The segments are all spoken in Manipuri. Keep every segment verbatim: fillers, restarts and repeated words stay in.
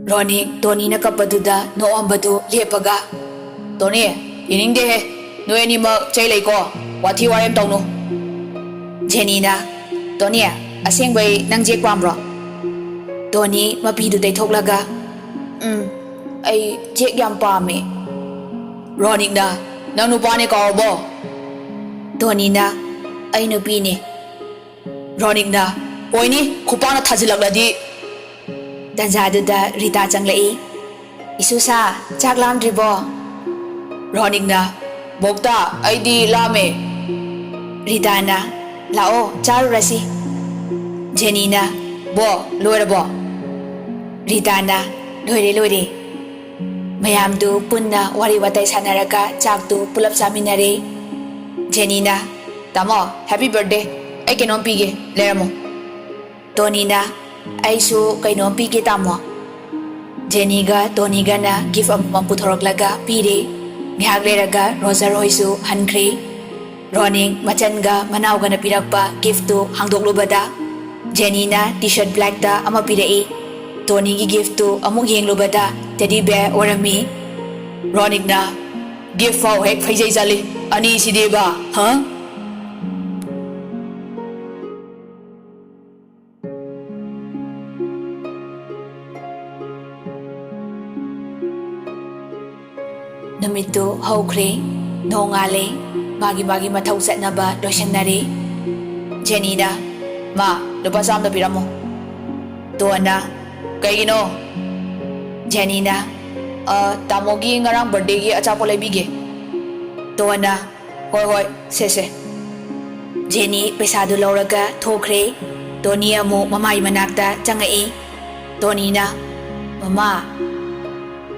ꯔꯣꯅꯤꯛ ꯇꯣꯅꯤꯅ ꯀꯞꯄꯗꯨꯗ ꯅꯣꯛꯑꯝꯕꯗꯨ ꯂꯦꯞꯄꯒ, "ꯇꯣꯅꯤ, ꯌꯦꯡꯅꯤꯡꯗꯦꯍꯦ꯫ ꯅꯣꯏ ꯑꯅꯤꯃꯛ ꯆꯩ ꯂꯩꯀꯣ꯫ ꯋꯥꯊꯤ ꯋꯥꯔꯦꯝ ꯇꯧꯅꯨ꯫" ꯖꯦꯅꯤꯅ, "ꯇꯣꯅꯤ, ꯑꯁꯦꯡꯕꯩ ꯅꯪ ꯖꯦꯛ ꯄꯥꯝꯕ꯭ꯔꯣ?" ꯇꯣꯅꯤ ꯃꯄꯤꯗꯨ ꯇꯩꯊꯣꯛꯂꯒ, "ꯎꯝ, ꯑꯩ ꯖꯦꯛ ꯌꯥꯝ ꯄꯥꯝꯃꯦ꯫" ꯔꯣꯅꯤꯛꯅ, "ꯅꯪ ꯅꯨꯄꯥꯅꯦ ꯀꯥꯎꯔꯕꯣ?" ꯇꯣꯅꯤꯅ, "ꯑꯩ ꯅꯨꯄꯤꯅꯦ꯫" ꯔꯣꯅꯤꯛꯅ, "ꯑꯣꯏꯅꯤ, ꯈꯨꯄꯥꯛꯅ ꯊꯥꯖꯤꯜꯂꯛꯂꯗꯤ꯫" ꯇꯟꯖꯥꯗꯨꯗ ꯔꯤꯇꯥ ꯆꯪꯂꯛꯏ꯫ "ꯏꯁꯨꯁꯥ, ꯆꯥꯛ ꯂꯥꯝꯗ꯭ꯔꯤꯕꯣ?" ꯔꯣꯅꯤꯛꯅ, "ꯕꯣꯛꯇ, ꯑꯩꯗꯤ ꯂꯥꯝꯃꯦ꯫" ꯔꯤꯇꯥꯅ, "ꯂꯥꯛꯑꯣ, ꯆꯥꯔꯨꯔꯁꯤ꯫" ꯖꯦꯅꯤꯅ, "ꯕꯣ, ꯂꯣꯏꯔꯕꯣ?" ꯔꯤꯇꯥꯅ, "ꯂꯣꯏꯔꯦ, ꯂꯣꯏꯔꯦ꯫" ꯃꯌꯥꯝꯗꯨ ꯄꯨꯟꯅ ꯋꯥꯔꯤ ꯋꯥꯇꯥꯏ ꯁꯥꯟꯅꯔꯒ ꯆꯥꯛꯇꯨ ꯄꯨꯂꯞ ꯆꯥꯃꯤꯟꯅꯔꯦ꯫ ꯖꯦꯅꯤꯅ, "ꯇꯥꯃꯣ, happy birthday꯫ ꯑꯩ ꯀꯩꯅꯣꯝ ꯄꯤꯒꯦ, ꯂꯩꯔꯝꯃꯣ꯫" ꯇꯣꯅꯤꯅ, "ꯑꯩꯁꯨ ꯀꯩꯅꯣꯝ ꯄꯤꯒꯦ, ꯇꯥꯃꯣ꯫" ꯖꯦꯅꯤꯒ ꯇꯣꯅꯤꯒꯅ ꯒꯤꯐ ꯑꯃꯃꯝ ꯄꯨꯊꯣꯔꯛꯂꯒ ꯄꯤꯔꯦ꯫ ꯉꯥꯏꯍꯥꯛ ꯂꯩꯔꯒ ꯔꯣꯖꯔ ꯍꯣꯏꯁꯨ ꯍꯟꯈ꯭ꯔꯦ꯫ ꯔꯣꯅꯤꯛ ꯃꯆꯟꯒ ꯃꯅꯥꯎꯒꯅ ꯄꯤꯔꯛꯄ ꯒꯤꯐꯇꯨ ꯍꯥꯡꯗꯣꯛꯂꯨꯕꯗ, ꯖꯦꯅꯤꯅ ꯇꯤ ꯁꯔꯠ ꯕ꯭ꯂꯦꯛꯇ ꯑꯃ ꯄꯤꯔꯛꯏ꯫ ꯇꯣꯅꯤꯒꯤ ꯒꯤꯐꯇꯨ ꯑꯃꯨꯛ ꯌꯦꯡꯂꯨꯕꯗ, ꯇꯦꯗꯤ ꯕꯤꯌꯔ ꯑꯣꯏꯔꯝꯃꯤ꯫ ꯔꯣꯅꯤꯛꯅ, "ꯒꯤꯐ ꯐꯥꯎ ꯍꯦꯛ ꯐꯩꯖꯩ ꯆꯠꯂꯤ, ꯑꯅꯤꯁꯤꯗꯤꯕ, ꯍꯥ?" ꯅꯨꯃꯤꯠꯇꯨ ꯍꯧꯈ꯭ꯔꯦ꯫ ꯅꯣꯡꯉꯥꯜꯂꯦ꯫ ꯃꯥꯒꯤ ꯃꯥꯒꯤ ꯃꯊꯧ ꯆꯠꯅꯕ ꯂꯣꯏꯁꯤꯟꯅꯔꯦ꯫ ꯖꯦꯅꯤꯅ, "ꯃꯥ, ꯂꯨꯄꯥ ꯆꯥꯝꯗ ꯄꯤꯔꯝꯃꯣ꯫" ꯇꯣꯟꯅ, "ꯀꯩꯒꯤꯅꯣ?" ꯖꯦꯅꯤꯅ, "ꯑ, ꯇꯥꯃꯣꯒꯤ ꯉꯔꯥꯡ ꯕꯥꯔꯗꯦꯒꯤ ꯑꯆꯥꯄꯣꯠ ꯂꯩꯕꯤꯒꯦ꯫" ꯇꯣꯟꯅ, "ꯍꯣꯏ, ꯍꯣꯏ, ꯁꯦ, ꯁꯦ꯫" ꯖꯦꯅꯤ ꯄꯩꯁꯥꯗꯨ ꯂꯧꯔꯒ ꯊꯣꯛꯈ꯭ꯔꯦ꯫ ꯇꯣꯅꯤ ꯑꯃꯨꯛ ꯃꯃꯥꯏ ꯃꯅꯥꯛꯇ ꯆꯪꯉꯛꯏ꯫ ꯇꯣꯅꯤꯅ, "ꯃꯃꯥ꯫"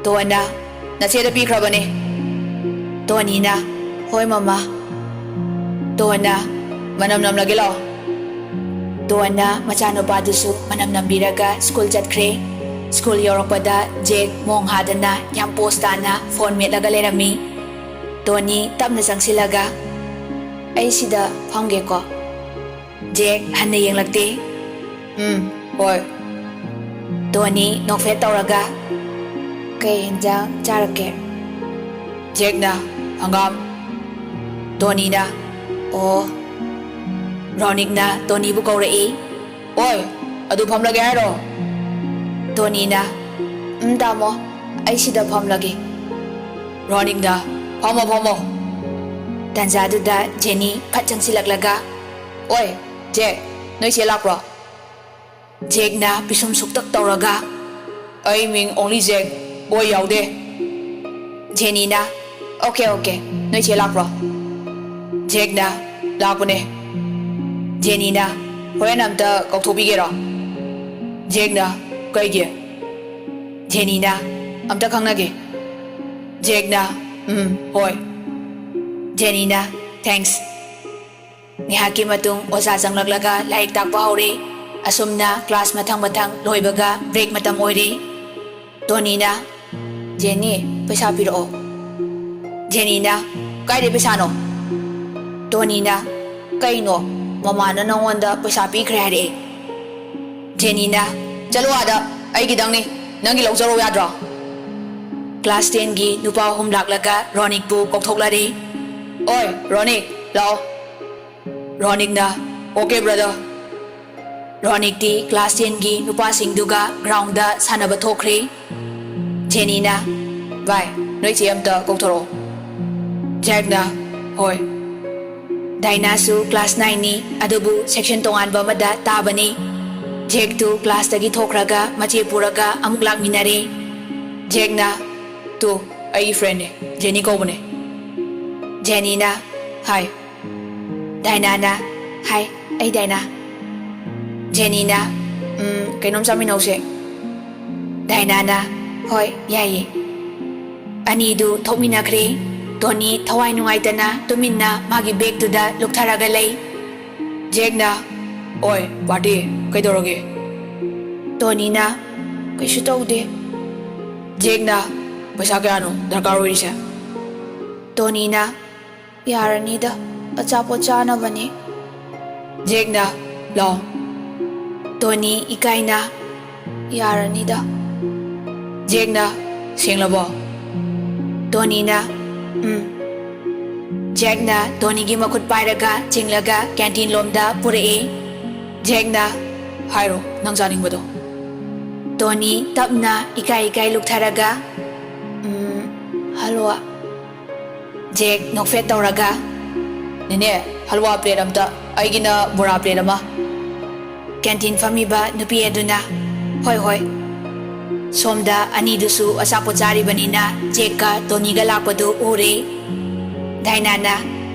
ꯇꯣꯟꯅ, "ꯅꯆꯦꯗ ꯄꯤꯈ꯭ꯔꯕꯅꯦ꯫" ꯇꯣꯅꯤꯅ, "ꯍꯣꯏ, ꯃꯃꯥ꯫" ꯇꯣꯟꯅ, "ꯃꯅꯝ ꯅꯝꯂꯒꯦ ꯂꯥꯛꯑꯣ꯫" ꯇꯣꯟꯅ ꯃꯆꯥꯅꯨꯄꯥꯗꯨꯁꯨ ꯃꯅꯝ ꯅꯝꯕꯤꯔꯒ ꯁ꯭ꯀꯨꯜ ꯆꯠꯈ꯭ꯔꯦ꯫ ꯁ꯭ꯀꯨꯜ ꯌꯧꯔꯛꯄꯗ ꯖꯦꯛ ꯃꯣꯡ ꯍꯥꯗꯅ ꯌꯥꯝ ꯄꯣꯁ ꯇꯥꯅ ꯐꯣꯟ ꯃꯦꯠꯂꯒ ꯂꯩꯔꯝꯃꯤ꯫ ꯇꯣꯅꯤ ꯇꯞꯅ ꯆꯪꯁꯤꯜꯂꯒ, "ꯑꯩ ꯁꯤꯗ ꯐꯝꯒꯦꯀꯣ꯫" ꯖꯦꯛ ꯍꯟꯅ ꯌꯦꯡꯂꯛꯇꯦ꯫ "ꯎꯝ, ꯍꯣꯏ꯫" ꯇꯣꯅꯤ ꯅꯣꯛꯐꯦꯠ ꯇꯧꯔꯒ, "ꯀꯩ ꯍꯦꯟꯖꯥꯡ ꯆꯥꯔꯛꯀꯦ?" ꯖꯦꯛꯅ, "ꯍꯪꯒꯥꯝ꯫" ꯇꯣꯅꯤꯅ, "ꯑꯣ꯫" ꯔꯣꯅꯤꯛꯅ ꯇꯣꯅꯤꯕꯨ ꯀꯧꯔꯛꯏ꯫ "ꯑꯣꯏ, ꯑꯗꯨ ꯐꯝꯂꯒꯦ ꯍꯥꯏꯔꯣ?" ꯇꯣꯅꯤꯅ, "ꯎꯝ, ꯇꯥꯃꯣ, ꯑꯩ ꯁꯤꯗ ꯐꯝꯂꯒꯦ꯫" ꯔꯣꯅꯤꯛꯅ, "ꯐꯝꯃꯣ, ꯐꯝꯃꯣ꯫" ꯇꯥꯟꯖꯥꯗꯨꯗ ꯖꯦꯅꯤ ꯐꯠ ꯆꯪꯁꯤꯜꯂꯛꯂꯒ, "ꯑꯣꯏ, ꯖꯦꯛ, ꯅꯣꯏ ꯆꯦ ꯂꯥꯛꯄ꯭ꯔꯣ?" ꯖꯦꯛꯅ ꯄꯤꯁꯨꯝ ꯁꯨꯛꯇꯛ ꯇꯧꯔꯒ, "ꯑꯩ ꯃꯤꯡ ꯑꯣꯡꯂꯤ ꯖꯦꯛ, ꯕꯣꯏ ꯌꯥꯎꯗꯦ꯫" ꯖꯦꯅꯤꯅ, "ꯑꯣꯀꯦ, ꯑꯣꯀꯦ, ꯅꯣꯏ ꯆꯦ ꯂꯥꯛꯄ꯭ꯔꯣ?" ꯖꯦꯛꯅ, "ꯂꯥꯛꯄꯅꯦ꯫" ꯖꯦꯅꯤꯅ, "ꯍꯣꯔꯦꯟ ꯑꯝꯇ ꯀꯧꯊꯣꯛꯄꯤꯒꯦꯔꯣ?" ꯖꯦꯛꯅ, "ꯀꯩꯒꯤ?" ꯖꯦꯅꯤꯅ, "ꯑꯝꯇ ꯈꯪꯅꯒꯦ꯫" ꯖꯦꯛꯅ, "ꯎꯝ, ꯍꯣꯏ꯫" ꯖꯦꯅꯤꯅ, "ꯊꯦꯡꯛꯁ꯫" ꯉꯥꯏꯍꯥꯛꯀꯤ ꯃꯇꯨꯡ ꯑꯣꯖꯥ ꯆꯪꯂꯛꯂꯒ ꯂꯥꯏꯔꯤꯛ ꯇꯥꯛꯄ ꯍꯧꯔꯦ꯫ ꯑꯁꯨꯝꯅ ꯀ꯭ꯂꯥꯁ ꯃꯊꯪ ꯃꯊꯪ ꯂꯣꯏꯕꯒ ꯕ꯭ꯔꯦꯛ ꯃꯇꯝ ꯑꯣꯏꯔꯦ꯫ ꯇꯣꯅꯤꯅ, "ꯖꯦꯅꯤ, ꯄꯩꯁꯥ ꯄꯤꯔꯛꯑꯣ꯫" ꯖꯦꯅꯤꯅ, "ꯀꯥꯏꯗꯩ ꯄꯩꯁꯥꯅꯣ?" ꯇꯣꯅꯤꯅ, "ꯀꯩꯅꯣ? ꯃꯃꯥꯅ ꯅꯪꯉꯣꯟꯗ ꯄꯩꯁꯥ ꯄꯤꯈ꯭ꯔꯦ ꯍꯥꯏꯔꯛꯑꯦ꯫" ꯖꯦꯅꯤꯅ, "ꯆꯠꯂꯣ ꯑꯥꯗ, ꯑꯩꯒꯤꯗꯪꯅꯤ, ꯅꯪꯒꯤ ꯂꯧꯖꯔꯣ ꯌꯥꯗ꯭ꯔꯣ?" ꯀ꯭ꯂꯥꯁ ꯇꯦꯟꯒꯤ ꯅꯨꯄꯥ ꯑꯍꯨꯝ ꯂꯥꯛꯂꯒ ꯔꯣꯅꯤꯛꯄꯨ ꯀꯧꯊꯣꯛꯂꯔꯦ꯫ "ꯑꯣꯏ, ꯔꯣꯅꯤꯛ, ꯂꯥꯛꯑꯣ꯫" ꯔꯣꯅꯤꯛꯅ, "ꯑꯣꯀꯦ, ꯕ꯭ꯔꯗꯔ꯫" ꯔꯣꯅꯤꯛꯇꯤ ꯀ꯭ꯂꯥꯁ ꯇꯦꯟꯒꯤ ꯅꯨꯄꯥꯁꯤꯡꯗꯨꯒ ꯒ꯭ꯔꯥꯎꯟꯗ ꯁꯥꯟꯅꯕ ꯊꯣꯛꯈ꯭ꯔꯦ꯫ ꯖꯦꯅꯤꯅ, "ꯚꯥꯏ, ꯅꯣꯏ ꯆꯦ ꯑꯝꯇ ꯀꯧꯊꯣꯔꯛꯑꯣ꯫" ꯖꯦꯛꯅ, "ꯍꯣꯏ꯫" ꯗꯥꯏꯅꯥꯁꯨ ꯀ꯭ꯂꯥꯁ ꯅꯥꯏꯟꯅꯤ, ꯑꯗꯨꯕꯨ ꯁꯦꯛꯁꯟ ꯇꯣꯉꯥꯟꯕ ꯑꯃꯗ ꯇꯥꯕꯅꯤ꯫ ꯖꯦꯛꯇꯨ ꯀ꯭ꯂꯥꯁꯇꯒꯤ ꯊꯣꯛꯈ꯭ꯔꯒ ꯃꯆꯦ ꯄꯨꯔꯒ ꯑꯃꯨꯛ ꯂꯥꯛꯃꯤꯟꯅꯔꯦ꯫ ꯖꯦꯛꯅ, "ꯇꯨ, ꯑꯩꯒꯤ ꯐ꯭ꯔꯦꯟꯅꯦ, ꯖꯦꯅꯤ ꯀꯧꯕꯅꯦ꯫" ꯖꯦꯅꯤꯅ, "ꯍꯥꯏ꯫" ꯗꯥꯏꯅꯥꯅ, "ꯍꯥꯏ, ꯑꯩ ꯗꯥꯏꯅꯥ꯫" ꯖꯦꯅꯤꯅ, "ꯎꯝ, ꯀꯩꯅꯣꯝ ꯆꯥꯃꯤꯟꯅꯧꯁꯦ꯫" ꯗꯥꯏꯅꯥꯅ, "ꯍꯣꯏ, ꯌꯥꯏꯌꯦ꯫" ꯑꯅꯤꯗꯨ ꯊꯣꯛꯃꯤꯟꯅꯈ꯭ꯔꯦ꯫ ꯇꯣꯅꯤ ꯊꯋꯥꯏ ꯅꯨꯡꯉꯥꯏꯇꯅ ꯇꯨꯃꯤꯟꯅ ꯃꯥꯒꯤ ꯕꯦꯒꯇꯨꯗ ꯂꯨꯞꯊꯔꯒ ꯂꯩ꯫ ꯖꯦꯛꯅ, "ꯑꯣꯏ, ꯄꯥꯔꯇꯤ, ꯀꯩꯗꯧꯔꯒꯦ?" ꯇꯣꯅꯤꯅ, "ꯀꯩꯁꯨ ꯇꯧꯗꯦ꯫" ꯖꯦꯛꯅ, "ꯄꯩꯁꯥ ꯀꯌꯥꯅꯣ ꯗꯔꯀꯥꯔ ꯑꯣꯏꯔꯤꯁꯦ?" ꯇꯣꯅꯤꯅ, "ꯌꯥꯔꯅꯤꯗ, ꯑꯆꯥꯄꯣꯠ ꯆꯥꯅꯕꯅꯤ꯫" ꯖꯦꯛꯅ, "ꯂꯥꯎ꯫" ꯇꯣꯅꯤ ꯏꯀꯥꯏꯅ, ꯌꯥꯔꯅꯤꯗ꯫ ꯖꯦꯛꯅ, "ꯁꯦꯡꯂꯕꯣ?" ꯇꯣꯅꯤꯅ, "ꯎꯝ꯫" ꯖꯦꯛꯅ ꯇꯣꯅꯤꯒꯤ ꯃꯈꯨꯠ ꯄꯥꯏꯔꯒ ꯆꯤꯡꯂꯒ ꯀꯦꯟꯇꯤꯟ ꯂꯣꯝꯗ ꯄꯨꯔꯛꯏ꯫ ꯖꯦꯛꯅ, "ꯍꯥꯏꯔꯣ, ꯅꯪ ꯆꯥꯅꯤꯡꯕꯗꯣ꯫" ꯇꯣꯅꯤ ꯇꯞꯅ ꯏꯀꯥꯏ ꯏꯀꯥꯏ ꯂꯨꯛꯊꯔꯒ, "ꯎꯝ, ꯍꯜꯋꯥ꯫" ꯖꯦꯛ ꯅꯣꯛꯐꯦꯠ ꯇꯧꯔꯒ, "ꯅꯦꯅꯦ, ꯍꯜꯋꯥ ꯄ꯭ꯂꯦꯠ ꯑꯝꯇ, ꯑꯩꯒꯤꯅ ꯕꯣꯔꯥ ꯄ꯭ꯂꯦꯠ ꯑꯃ꯫" ꯀꯦꯟꯇꯤꯟ ꯐꯝꯃꯤꯕ ꯅꯨꯄꯤ ꯑꯗꯨꯅ, "ꯍꯣꯏ, ꯍꯣꯏ꯫" ꯁꯣꯝꯗ ꯑꯅꯤꯗꯨꯁꯨ ꯑꯆꯥꯄꯣꯠ ꯆꯥꯔꯤꯕꯅꯤꯅ ꯖꯦꯛꯀ ꯇꯣꯅꯤꯒ ꯂꯥꯛꯄꯗꯨ ꯎꯔꯦ꯫ ꯗꯥꯏꯅꯥꯅ,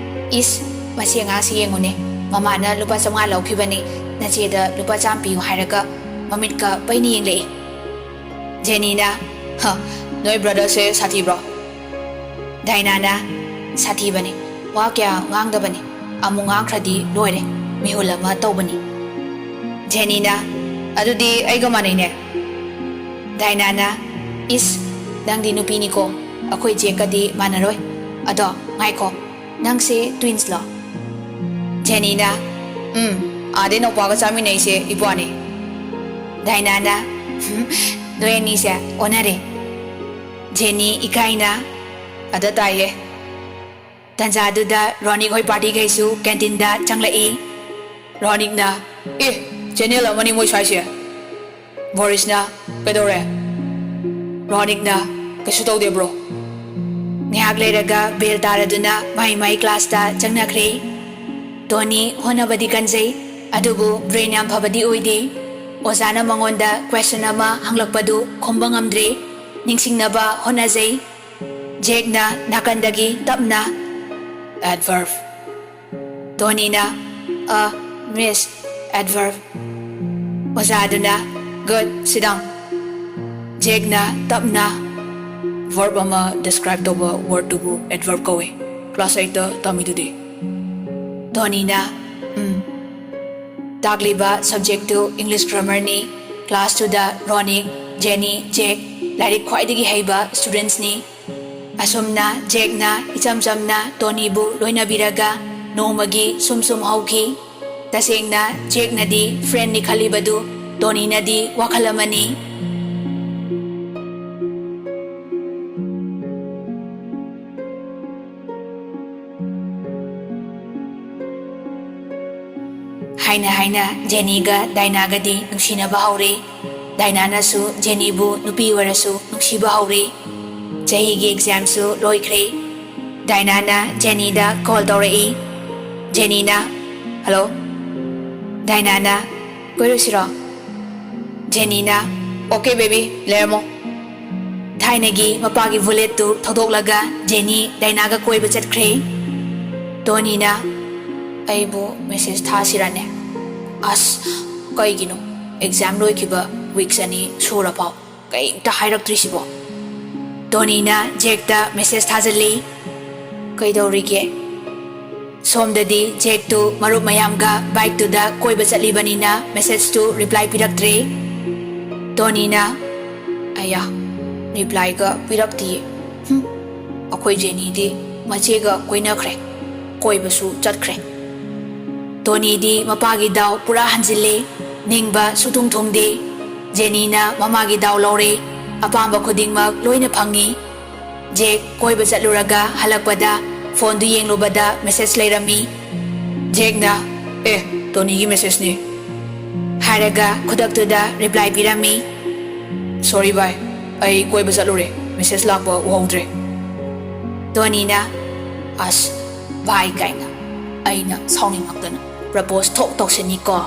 "ꯏꯁ, ꯃꯁꯤ ꯑꯉꯥꯡꯁꯤ ꯌꯦꯡꯉꯨꯅꯦ, ꯃꯃꯥꯅ ꯂꯨꯄꯥ ꯆꯥꯝꯃꯉꯥ ꯂꯧꯈꯤꯕꯅꯤ, ꯅꯆꯦꯗ ꯂꯨꯄꯥ ꯆꯥꯝꯃ ꯄꯤꯌꯨ ꯍꯥꯏꯔꯒ ꯃꯃꯤꯠꯀ ꯄꯩꯅ ꯌꯦꯡꯂꯛꯏ꯫" ꯖꯦꯅꯤꯅ, "ꯍ, ꯅꯣꯏ ꯕ꯭ꯔꯗꯔꯁꯦ ꯁꯥꯊꯤꯕ꯭ꯔꯣ?" ꯗꯥꯏꯅꯥꯅ, "ꯁꯥꯊꯤꯕꯅꯤ, ꯋꯥ ꯀꯌꯥ ꯉꯥꯡꯗꯕꯅꯤ, ꯑꯃꯨꯛ ꯉꯥꯡꯈ꯭ꯔꯗꯤ ꯂꯣꯏꯔꯦ, ꯃꯤꯍꯨꯜ ꯑꯃ ꯇꯧꯕꯅꯤ꯫" ꯖꯦꯅꯤꯅ, "ꯑꯗꯨꯗꯤ ꯑꯩꯒ ꯃꯥꯟꯅꯩꯅꯦ꯫" ꯗꯥꯏꯅꯥꯅ, "ꯏꯁ, ꯅꯪꯗꯤ ꯅꯨꯄꯤꯅꯤꯀꯣ, ꯑꯩꯈꯣꯏ ꯖꯦꯛꯀꯗꯤ ꯃꯥꯟꯅꯔꯣꯏ꯫ ꯑꯗꯣ ꯉꯥꯏꯈꯣ, ꯅꯪꯁꯦ ꯇ꯭ꯋꯤꯟꯁꯂꯣ?" ꯖꯦꯅꯤꯅ, "ꯎꯝ, ꯑꯥꯗꯩ ꯅꯧꯄꯥꯒ ꯆꯥꯃꯤꯟꯅꯩꯁꯦ ꯏꯄ꯭ꯋꯥꯅꯤ꯫" ꯗꯥꯏꯅꯥꯅ, "ꯍꯨꯝ, ꯅꯣꯏ ꯑꯅꯤꯁꯦ ꯑꯣꯟꯅꯔꯦ꯫" ꯖꯦꯅꯤ ꯏꯀꯥꯏꯅ, "ꯑꯗ ꯇꯥꯏꯌꯦ꯫" ꯇꯟꯖꯥꯗꯨꯗ ꯔꯣꯅꯤꯛ ꯍꯣꯏ ꯄꯥꯔꯇꯤꯈꯩꯁꯨ ꯀꯦꯟꯇꯤꯟꯗ ꯆꯪꯂꯛꯏ꯫ ꯔꯣꯅꯤꯛꯅ, "ꯑꯦ, ꯆꯦꯅꯦꯜ ꯑꯃꯅꯤ ꯃꯣꯏ ꯁ꯭ꯋꯥꯏꯁꯦ꯫" ꯕꯣꯔꯤꯁꯅ, "ꯀꯩꯗꯧꯔꯦ?" ꯔꯣꯅꯤꯛꯅ, "ꯀꯩꯁꯨ ꯇꯧꯗꯦ ꯕ꯭ꯔꯣ꯫" ꯉꯥꯏꯍꯥꯛ ꯂꯩꯔꯒ ꯕꯦꯜ ꯇꯥꯔꯗꯨꯅ ꯃꯥꯏ ꯃꯥꯏ ꯀ꯭ꯂꯥꯁꯇ ꯆꯪꯅꯈ꯭ꯔꯦ꯫ ꯇꯣꯅꯤ ꯍꯣꯠꯅꯕꯗꯤ ꯀꯟꯖꯩ, ꯑꯗꯨꯕꯨ ꯕ꯭ꯔꯦꯟ ꯌꯥꯝ ꯐꯕꯗꯤ ꯑꯣꯏꯗꯦ꯫ ꯑꯣꯖꯥꯅ ꯃꯉꯣꯟꯗ ꯀ꯭ꯋꯦꯁꯟ ꯑꯃ ꯍꯪꯂꯛꯄꯗꯨ ꯈꯨꯝꯕ ꯉꯝꯗ꯭ꯔꯦ꯫ ꯅꯤꯡꯁꯤꯡꯅꯕ ꯍꯣꯠꯅꯖꯩ꯫ ꯖꯦꯛꯅ ꯅꯥꯀꯟꯗꯒꯤ ꯇꯞꯅ, "ꯑꯦꯗꯚꯔꯕ꯫" ꯇꯣꯅꯤꯅ, "ꯑ, ꯃꯤꯁ, ꯑꯦꯗꯚꯔꯕ꯫" ꯑꯣꯖꯥꯗꯨꯅ, "ꯒꯨꯗ, ꯁꯤꯗꯥꯎꯟ꯫" ꯖꯦꯛꯅ ꯇꯞꯅ, "ꯚꯔꯕ ꯑꯃ ꯗꯤꯁꯀ꯭ꯔꯥꯏꯕ ꯇꯧꯕ ꯋꯥꯔꯗꯇꯨꯕꯨ ꯑꯦꯗꯚꯔꯕ ꯀꯧꯏ꯫ ꯀ꯭ꯂꯥꯁ ꯑꯩꯠꯇ ꯇꯝꯃꯤꯗꯨꯗꯤ꯫" ꯇꯣꯅꯤꯅ, "ꯎꯝ꯫" ꯇꯥꯛꯂꯤꯕ ꯁꯕꯖꯦꯛꯇꯨ ꯏꯪꯂꯤꯁ ꯒ꯭ꯔꯥꯃꯔꯅꯤ꯫ ꯀ꯭ꯂꯥꯁꯇꯨꯗ ꯔꯣꯅꯤꯛ, ꯖꯦꯅꯤ, ꯖꯦꯛ, ꯂꯥꯏꯔꯤꯛ ꯈ꯭ꯋꯥꯏꯗꯒꯤ ꯍꯩꯕ ꯁ꯭ꯇꯨꯗꯦꯟꯠꯁꯅꯤ꯫ ꯑꯁꯨꯝꯅ ꯖꯦꯛꯅ ꯏꯆꯝ ꯆꯝꯅ ꯇꯣꯅꯤꯕꯨ ꯂꯣꯏꯅꯕꯤꯔꯒ ꯅꯣꯡꯃꯒꯤ ꯁꯨꯝ ꯁꯨꯝ ꯍꯧꯈꯤ꯫ ꯇꯁꯦꯡꯅ ꯖꯦꯛꯅꯗꯤ ꯐ꯭ꯔꯦꯟꯅꯤ ꯈꯜꯂꯤꯕꯗꯨ ꯇꯣꯅꯤꯅꯗꯤ ꯋꯥꯈꯜ ꯑꯃꯅꯤ꯫ ꯍꯥꯏꯅ ꯍꯥꯏꯅ ꯖꯦꯅꯤꯒ ꯗꯥꯏꯅꯥꯒꯗꯤ ꯅꯨꯡꯁꯤꯅꯕ ꯍꯧꯔꯦ꯫ ꯗꯥꯏꯅꯥꯅꯁꯨ ꯖꯦꯅꯤꯕꯨ ꯅꯨꯄꯤ ꯑꯣꯏꯔꯁꯨ ꯅꯨꯡꯁꯤꯕ ꯍꯧꯔꯦ꯫ ꯆꯍꯤꯒꯤ ꯑꯦꯛꯖꯥꯝꯁꯨ ꯂꯣꯏꯈ꯭ꯔꯦ꯫ ꯗꯥꯏꯅꯥꯅ ꯖꯦꯅꯤꯗ ꯀꯣꯜ ꯇꯧꯔꯛꯏ꯫ ꯖꯦꯅꯤꯅ, "ꯍꯜꯂꯣ?" ꯗꯥꯏꯅꯥꯅ, "ꯀꯣꯏꯔꯨꯁꯤꯔꯣ?" ꯖꯦꯅꯤꯅ, "ꯑꯣꯀꯦ ꯕꯦꯕꯤ, ꯂꯩꯔꯝꯃꯣ꯫" ꯊꯥꯏꯅꯒꯤ ꯃꯄꯥꯒꯤ ꯕꯨꯂꯦꯠꯇꯨ ꯊꯧꯗꯣꯛꯂꯒ ꯖꯦꯅꯤ ꯗꯥꯏꯅꯥꯒ ꯀꯣꯏꯕ ꯆꯠꯈ꯭ꯔꯦ꯫ ꯇꯣꯅꯤꯅ, "ꯑꯩꯕꯨ ꯃꯦꯁꯦꯖ ꯊꯥꯁꯤꯔꯅꯦ? ꯑꯁ, ꯀꯩꯒꯤꯅꯣ? ꯑꯦꯛꯖꯥꯝ ꯂꯣꯏꯈꯤꯕ ꯋꯤꯛꯁ ꯑꯅꯤ ꯁꯨꯔꯐꯥꯎ ꯀꯩꯝꯇ ꯍꯥꯏꯔꯛꯇ꯭ꯔꯤꯁꯤꯕꯣ?" ꯇꯣꯅꯤꯅ ꯖꯦꯛꯇ ꯃꯦꯁꯦꯖ ꯊꯥꯖꯤꯜꯂꯤ꯫ "ꯀꯩꯗꯧꯔꯤꯒꯦ?" ꯁꯣꯝꯗꯗꯤ ꯖꯦꯛꯇꯨ ꯃꯔꯨꯞ ꯃꯌꯥꯝꯒ ꯕꯥꯏꯛꯇꯨꯗ ꯀꯣꯏꯕ ꯆꯠꯂꯤꯕꯅꯤꯅ ꯃꯦꯁꯦꯖꯇꯨ ꯔꯤꯄ꯭ꯂꯥꯏ ꯄꯤꯔꯛꯇ꯭ꯔꯦ꯫ ꯇꯣꯅꯤꯅ, "ꯑꯌꯥ, ꯔꯤꯄ꯭ꯂꯥꯏꯒ ꯄꯤꯔꯛꯇꯤꯌꯦ꯫ ꯍꯨꯝ, ꯑꯩꯈꯣꯏ ꯖꯦꯅꯤꯗꯤ ꯃꯆꯦꯒ ꯀꯣꯏꯅꯈ꯭ꯔꯦ, ꯀꯣꯏꯕꯁꯨ ꯆꯠꯈ꯭ꯔꯦ꯫" ꯇꯣꯅꯤꯗꯤ ꯃꯄꯥꯒꯤ ꯗꯥꯎ ꯄꯨꯔꯥ ꯍꯟꯖꯤꯜꯂꯦ꯫ ꯅꯤꯡꯕ ꯁꯨꯊꯨꯡ ꯊꯨꯡꯗꯦ꯫ ꯖꯦꯅꯤꯅ ꯃꯃꯥꯒꯤ ꯗꯥꯎ ꯂꯧꯔꯦ꯫ ꯑꯄꯥꯝꯕ ꯈꯨꯗꯤꯡꯃꯛ ꯂꯣꯏꯅ ꯐꯪꯉꯤ꯫ ꯖꯦꯛ ꯀꯣꯏꯕ ꯆꯠꯂꯨꯔꯒ ꯍꯜꯂꯛꯄꯗ ꯐꯣꯟꯗꯨ ꯌꯦꯡꯂꯨꯕꯗ ꯃꯦꯁꯦꯖ ꯂꯩꯔꯝꯃꯤ꯫ ꯖꯦꯛꯅ, "ꯑꯦ, ꯇꯣꯅꯤꯒꯤ ꯃꯦꯁꯦꯖꯅꯤ" ꯍꯥꯏꯔꯒ ꯈꯨꯗꯛꯇꯨꯗ ꯔꯤꯄ꯭ꯂꯥꯏ ꯄꯤꯔꯝꯃꯤ꯫ "ꯁꯣꯔꯤ ꯚꯥꯏ, ꯑꯩ ꯀꯣꯏꯕ ꯆꯠꯂꯨꯔꯦ, ꯃꯦꯁꯦꯖ ꯂꯥꯛꯄ ꯎꯍꯧꯗ꯭ꯔꯦ꯫" ꯇꯣꯅꯤꯅ, "ꯑꯁ, ꯚꯥꯏ ꯀꯥꯏꯅ, ꯑꯩꯅ ꯁꯥꯎꯅꯤꯡꯉꯛꯇꯅ ꯄ꯭ꯔꯄꯣꯁ ꯊꯣꯛ ꯇꯧꯁꯤꯟꯅꯤꯀꯣ꯫"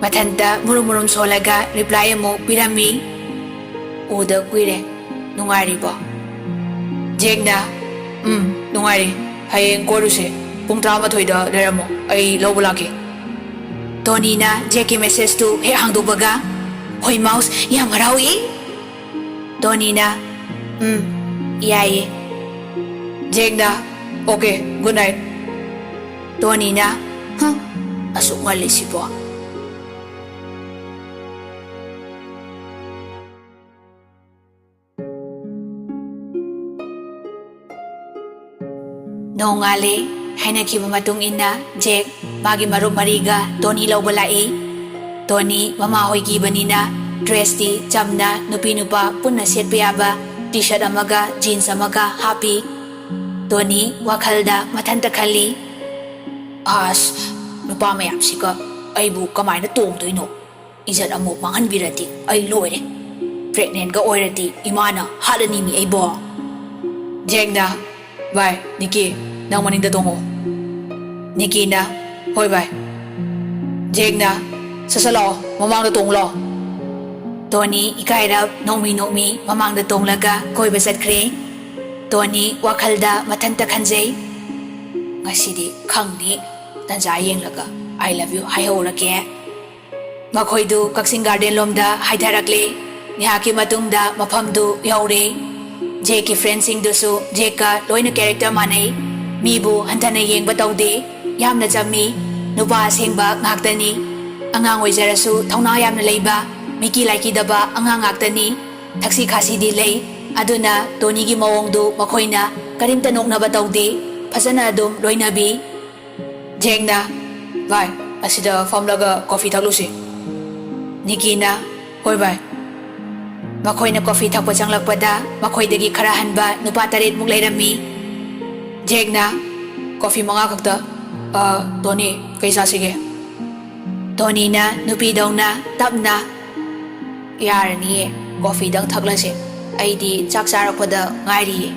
ꯃꯊꯟꯇ ꯃꯨꯔꯨꯝ ꯃꯨꯔꯨꯝ ꯁꯣꯜꯂꯒ ꯔꯤꯄ꯭ꯂꯥꯏ ꯑꯃꯨꯛ ꯄꯤꯔꯝꯃꯤ꯫ "ꯎꯗ ꯀꯨꯏꯔꯦ, ꯅꯨꯡꯉꯥꯏꯔꯤꯕꯣ?" ꯖꯦꯛꯅ, "ꯎꯝ, ꯅꯨꯡꯉꯥꯏꯔꯤ꯫ ꯍꯌꯦꯡ ꯀꯣꯏꯔꯨꯁꯦ꯫ ꯄꯨꯡ ꯇꯔꯥꯃꯥꯊꯣꯏꯗ ꯂꯩꯔꯝꯃꯣ, ꯑꯩ ꯂꯧꯕ ꯂꯥꯛꯀꯦ꯫" ꯇꯣꯅꯤꯅ ꯖꯦꯛꯀꯤ ꯃꯦꯁꯦꯖꯇꯨ ꯍꯦꯛ ꯍꯥꯡꯗꯣꯛꯄꯒ, "ꯍꯣꯏ ꯃꯥꯎꯁ, ꯌꯥꯝ ꯍꯔꯥꯎꯏ!" ꯇꯣꯅꯤꯅ, "ꯎꯝ, ꯌꯥꯏꯌꯦ꯫" ꯖꯦꯛꯅ, "ꯑꯣꯀꯦ, ꯒꯨꯗ ꯅꯥꯏꯠ꯫" ꯇꯣꯅꯤꯅ, "ꯍ, ꯑꯁꯨꯛ ꯉꯜꯂꯤꯁꯤꯕꯣ?" ꯅꯣꯡꯉꯥꯜꯂꯦ꯫ ꯍꯥꯏꯅꯈꯤꯕ ꯃꯇꯨꯡ ꯏꯟꯅ ꯖꯦꯛ ꯃꯥꯒꯤ ꯃꯔꯨꯞ ꯃꯔꯤꯒ ꯇꯣꯅꯤ ꯂꯧꯕ ꯂꯥꯛꯏ꯫ ꯇꯣꯅꯤ ꯃꯃꯥ ꯍꯣꯏꯒꯤꯕꯅꯤꯅ ꯗ꯭ꯔꯦꯁꯇꯤ ꯆꯝꯅ ꯅꯨꯄꯤ ꯅꯨꯄꯥ ꯄꯨꯟꯅ ꯁꯦꯠꯄ ꯌꯥꯕ ꯇꯤ ꯁꯔꯠ ꯑꯃꯒ ꯖꯤꯟꯁ ꯑꯃꯒ ꯍꯥꯞꯄꯤ꯫ ꯇꯣꯅꯤ ꯋꯥꯈꯜꯗ ꯃꯊꯟꯇ ꯈꯜꯂꯤ, "ꯑꯁ, ꯅꯨꯄꯥ ꯃꯌꯥꯝꯁꯤꯒ ꯑꯩꯕꯨ ꯀꯃꯥꯏꯅ ꯇꯣꯡꯗꯣꯏꯅꯣ? ꯏꯖꯠ ꯑꯃꯨꯛ ꯃꯥꯡꯍꯟꯕꯤꯔꯗꯤ ꯑꯩ ꯂꯣꯏꯔꯦ꯫ ꯄ꯭ꯔꯦꯒꯅꯦꯟꯒ ꯑꯣꯏꯔꯗꯤ ꯏꯃꯥꯅ ꯍꯥꯠꯂꯅꯤꯃꯤ ꯑꯩꯕꯣ!" ꯖꯦꯛꯅ, "ꯚꯥꯏ, ꯅꯤꯀꯤ, ꯅꯪ ꯃꯅꯤꯡꯗ ꯇꯣꯡꯉꯣ꯫" ꯅꯤꯀꯤꯅ, "ꯍꯣꯏ ꯚꯥꯏ꯫" ꯖꯦꯛꯅ, "ꯁꯠ ꯁꯠ ꯂꯥꯛꯑꯣ, ꯃꯃꯥꯡꯗ ꯇꯣꯡꯂꯣ꯫" ꯇꯣꯅꯤ ꯏꯀꯥꯏꯔꯞ ꯅꯣꯡꯃꯤ ꯅꯣꯡꯃꯤ ꯃꯃꯥꯡꯗ ꯇꯣꯡꯂꯒ ꯀꯣꯏꯕ ꯆꯠꯈ꯭ꯔꯦ꯫ ꯇꯣꯅꯤ ꯋꯥꯈꯜꯗ ꯃꯊꯟꯇ ꯈꯟꯖꯩ, "ꯉꯁꯤꯗꯤ ꯈꯪꯅꯤ, ꯇꯟꯖꯥ ꯌꯦꯡꯂꯒ I love you ꯍꯥꯏꯍꯧꯔꯒꯦ꯫" ꯃꯈꯣꯏꯗꯨ ꯀꯛꯆꯤꯡ ꯒꯥꯔꯗꯦꯟ ꯂꯣꯝꯗ ꯍꯥꯏꯊꯔꯛꯂꯦ꯫ ꯉꯥꯏꯍꯥꯛꯀꯤ ꯃꯇꯨꯡꯗ ꯃꯐꯝꯗꯨ ꯌꯧꯔꯦ꯫ ꯖꯦꯛꯀꯤ ꯐ꯭ꯔꯦꯟꯁꯤꯡꯗꯨꯁꯨ ꯖꯦꯛꯀ ꯂꯣꯏꯅ ꯀꯦꯔꯦꯛꯇꯔ ꯃꯥꯟꯅꯩ꯫ ꯃꯤꯕꯨ ꯍꯟꯊꯅ ꯌꯦꯡꯕ ꯇꯧꯗꯦ꯫ ꯌꯥꯝꯅ ꯆꯝꯃꯤ꯫ ꯅꯨꯄꯥ ꯑꯁꯦꯡꯕ ꯉꯥꯛꯇꯅꯤ꯫ ꯑꯉꯥꯡ ꯑꯣꯏꯖꯔꯁꯨ ꯊꯧꯅꯥ ꯌꯥꯝꯅ ꯂꯩꯕ, ꯃꯤꯀꯤ ꯂꯥꯏꯀꯤꯗꯕ ꯑꯉꯥꯡ ꯉꯥꯛꯇꯅꯤ꯫ ꯊꯛꯁꯤ ꯈꯥꯁꯤꯗꯤ ꯂꯩ꯫ ꯑꯗꯨꯅ ꯇꯣꯅꯤꯒꯤ ꯃꯑꯣꯡꯗꯨ ꯃꯈꯣꯏꯅ ꯀꯔꯤꯝꯇ ꯅꯣꯛꯅꯕ ꯇꯧꯗꯦ꯫ ꯐꯖꯅ ꯑꯗꯨꯝ ꯂꯣꯏꯅꯕꯤ꯫ ꯖꯦꯛꯅ, "ꯚꯥꯏ, ꯑꯁꯤꯗ ꯐꯝꯂꯒ ꯀꯣꯐꯤ ꯊꯛꯂꯨꯁꯤ꯫" ꯅꯤꯀꯤꯅ, "ꯍꯣꯏ ꯚꯥꯏ꯫" ꯃꯈꯣꯏꯅ ꯀꯣꯐꯤ ꯊꯛꯄ ꯆꯪꯂꯛꯄꯗ ꯃꯈꯣꯏꯗꯒꯤ ꯈꯔ ꯍꯟꯕ ꯅꯨꯄꯥ ꯇꯔꯦꯠꯃꯨꯛ ꯂꯩꯔꯝꯃꯤ꯫ ꯖꯦꯛꯅ, "ꯀꯣꯐꯤ ꯃꯉꯥ ꯈꯛꯇ꯫ ꯑ, ꯇꯣꯅꯤ, ꯀꯩ ꯆꯥꯁꯤꯒꯦ?" ꯇꯣꯅꯤꯅ ꯅꯨꯄꯤꯗꯧꯅ ꯇꯞꯅ, "ꯌꯥꯔꯅꯤꯌꯦ, ꯀꯣꯐꯤꯗꯪ ꯊꯛꯂꯁꯦ꯫ ꯑꯩꯗꯤ ꯆꯥꯛ ꯆꯥꯔꯛꯄꯗ ꯉꯥꯏꯔꯤꯌꯦ꯫"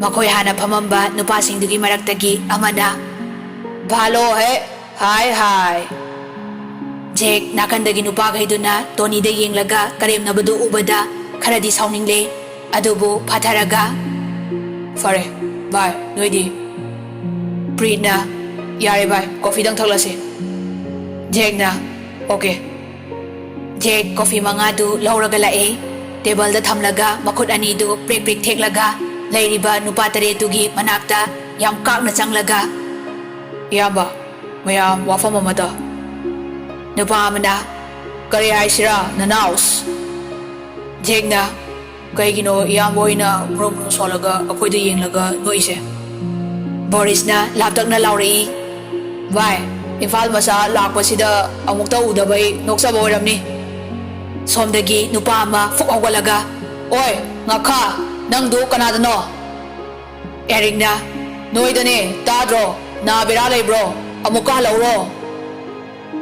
ꯃꯈꯣꯏ ꯍꯥꯟꯅ ꯐꯝꯃꯝꯕ ꯅꯨꯄꯥꯁꯤꯡꯗꯨꯒꯤ ꯃꯔꯛꯇꯒꯤ ꯑꯃꯅ, "ꯚꯥꯂꯣ ꯍꯦ, ꯍꯥꯏ ꯍꯥꯏ꯫" ꯖꯦꯛ ꯅꯥꯀꯟꯗꯒꯤ ꯅꯨꯄꯥꯈꯩꯗꯨꯅ ꯇꯣꯅꯤꯗ ꯌꯦꯡꯂꯒ ꯀꯔꯦꯝꯅꯕꯗꯨ ꯎꯕꯗ ꯈꯔꯗꯤ ꯁꯥꯎꯅꯤꯡꯂꯦ꯫ ꯑꯗꯨꯕꯨ ꯐꯥꯊꯔꯒ, "ꯐꯔꯦ, ꯚꯥꯏ, ꯅꯣꯏꯗꯤ?" ꯄ꯭ꯔꯤꯠꯅ, "ꯌꯥꯔꯦ ꯚꯥꯏ, ꯀꯣꯐꯤꯗꯪ ꯊꯛꯂꯁꯦ꯫" ꯖꯦꯛꯅ, "ꯑꯣꯀꯦ꯫" ꯖꯦꯛ ꯀꯣꯐꯤ ꯃꯉꯥꯗꯨ ꯂꯧꯔꯒ ꯂꯥꯛꯑꯦ꯫ ꯇꯦꯕꯜꯗ ꯊꯝꯂꯒ ꯃꯈꯨꯠ ꯑꯅꯤꯗꯨ ꯄ꯭ꯔꯦꯛ ꯄ꯭ꯔꯦꯛ ꯊꯦꯛꯂꯒ ꯂꯩꯔꯤꯕ ꯅꯨꯄꯥ ꯇꯔꯦꯠꯇꯨꯒꯤ ꯃꯅꯥꯛꯇ ꯌꯥꯝ ꯀꯥꯛꯅ ꯆꯪꯂꯒ, "ꯏꯌꯥꯝꯕ, ꯃꯌꯥꯝ ꯋꯥꯐꯝ ꯑꯃꯗ꯫" ꯅꯨꯄꯥ ꯑꯃꯅ, "ꯀꯔꯤ ꯍꯥꯏꯁꯤꯔꯥ, ꯅꯅꯥꯎꯁ?" ꯖꯦꯛꯅ, "ꯀꯩꯒꯤꯅꯣ ꯏꯌꯥꯝꯕ ꯍꯣꯏꯅ ꯃꯨꯔꯨꯝ ꯃꯨꯔꯨꯝ ꯁꯣꯜꯂꯒ ꯑꯩꯈꯣꯏꯗ ꯌꯦꯡꯂꯒ ꯅꯣꯛꯏꯁꯦ?" ꯕꯣꯔꯤꯁꯅ ꯂꯥꯞꯇꯛꯅ ꯂꯥꯎꯔꯛꯏ, "ꯚꯥꯏ, ꯏꯝꯐꯥꯜ ꯃꯆꯥ ꯂꯥꯛꯄꯁꯤꯗ ꯑꯃꯨꯛꯇ ꯎꯗꯕꯩ ꯅꯣꯛꯆꯕ ꯑꯣꯏꯔꯝꯅꯤ꯫ ꯁꯣꯝꯗꯒꯤ ꯅꯨꯄꯥ ꯑꯃ ꯐꯨꯛ ꯍꯧꯒꯠꯂꯒ, "ꯑꯣꯏ, ꯉꯥꯈꯥ, ꯅꯪꯗꯨ ꯀꯅꯥꯗꯅꯣ?" ꯑꯦꯔꯤꯛꯅ, "ꯅꯣꯏꯗꯅꯦ, ꯇꯥꯗ꯭ꯔꯣ? ꯅꯥ ꯕꯦꯔꯥ ꯂꯩꯕ꯭ꯔꯣ? ꯑꯃꯨꯛꯀ ꯍꯜꯂꯛꯎꯔꯣ?"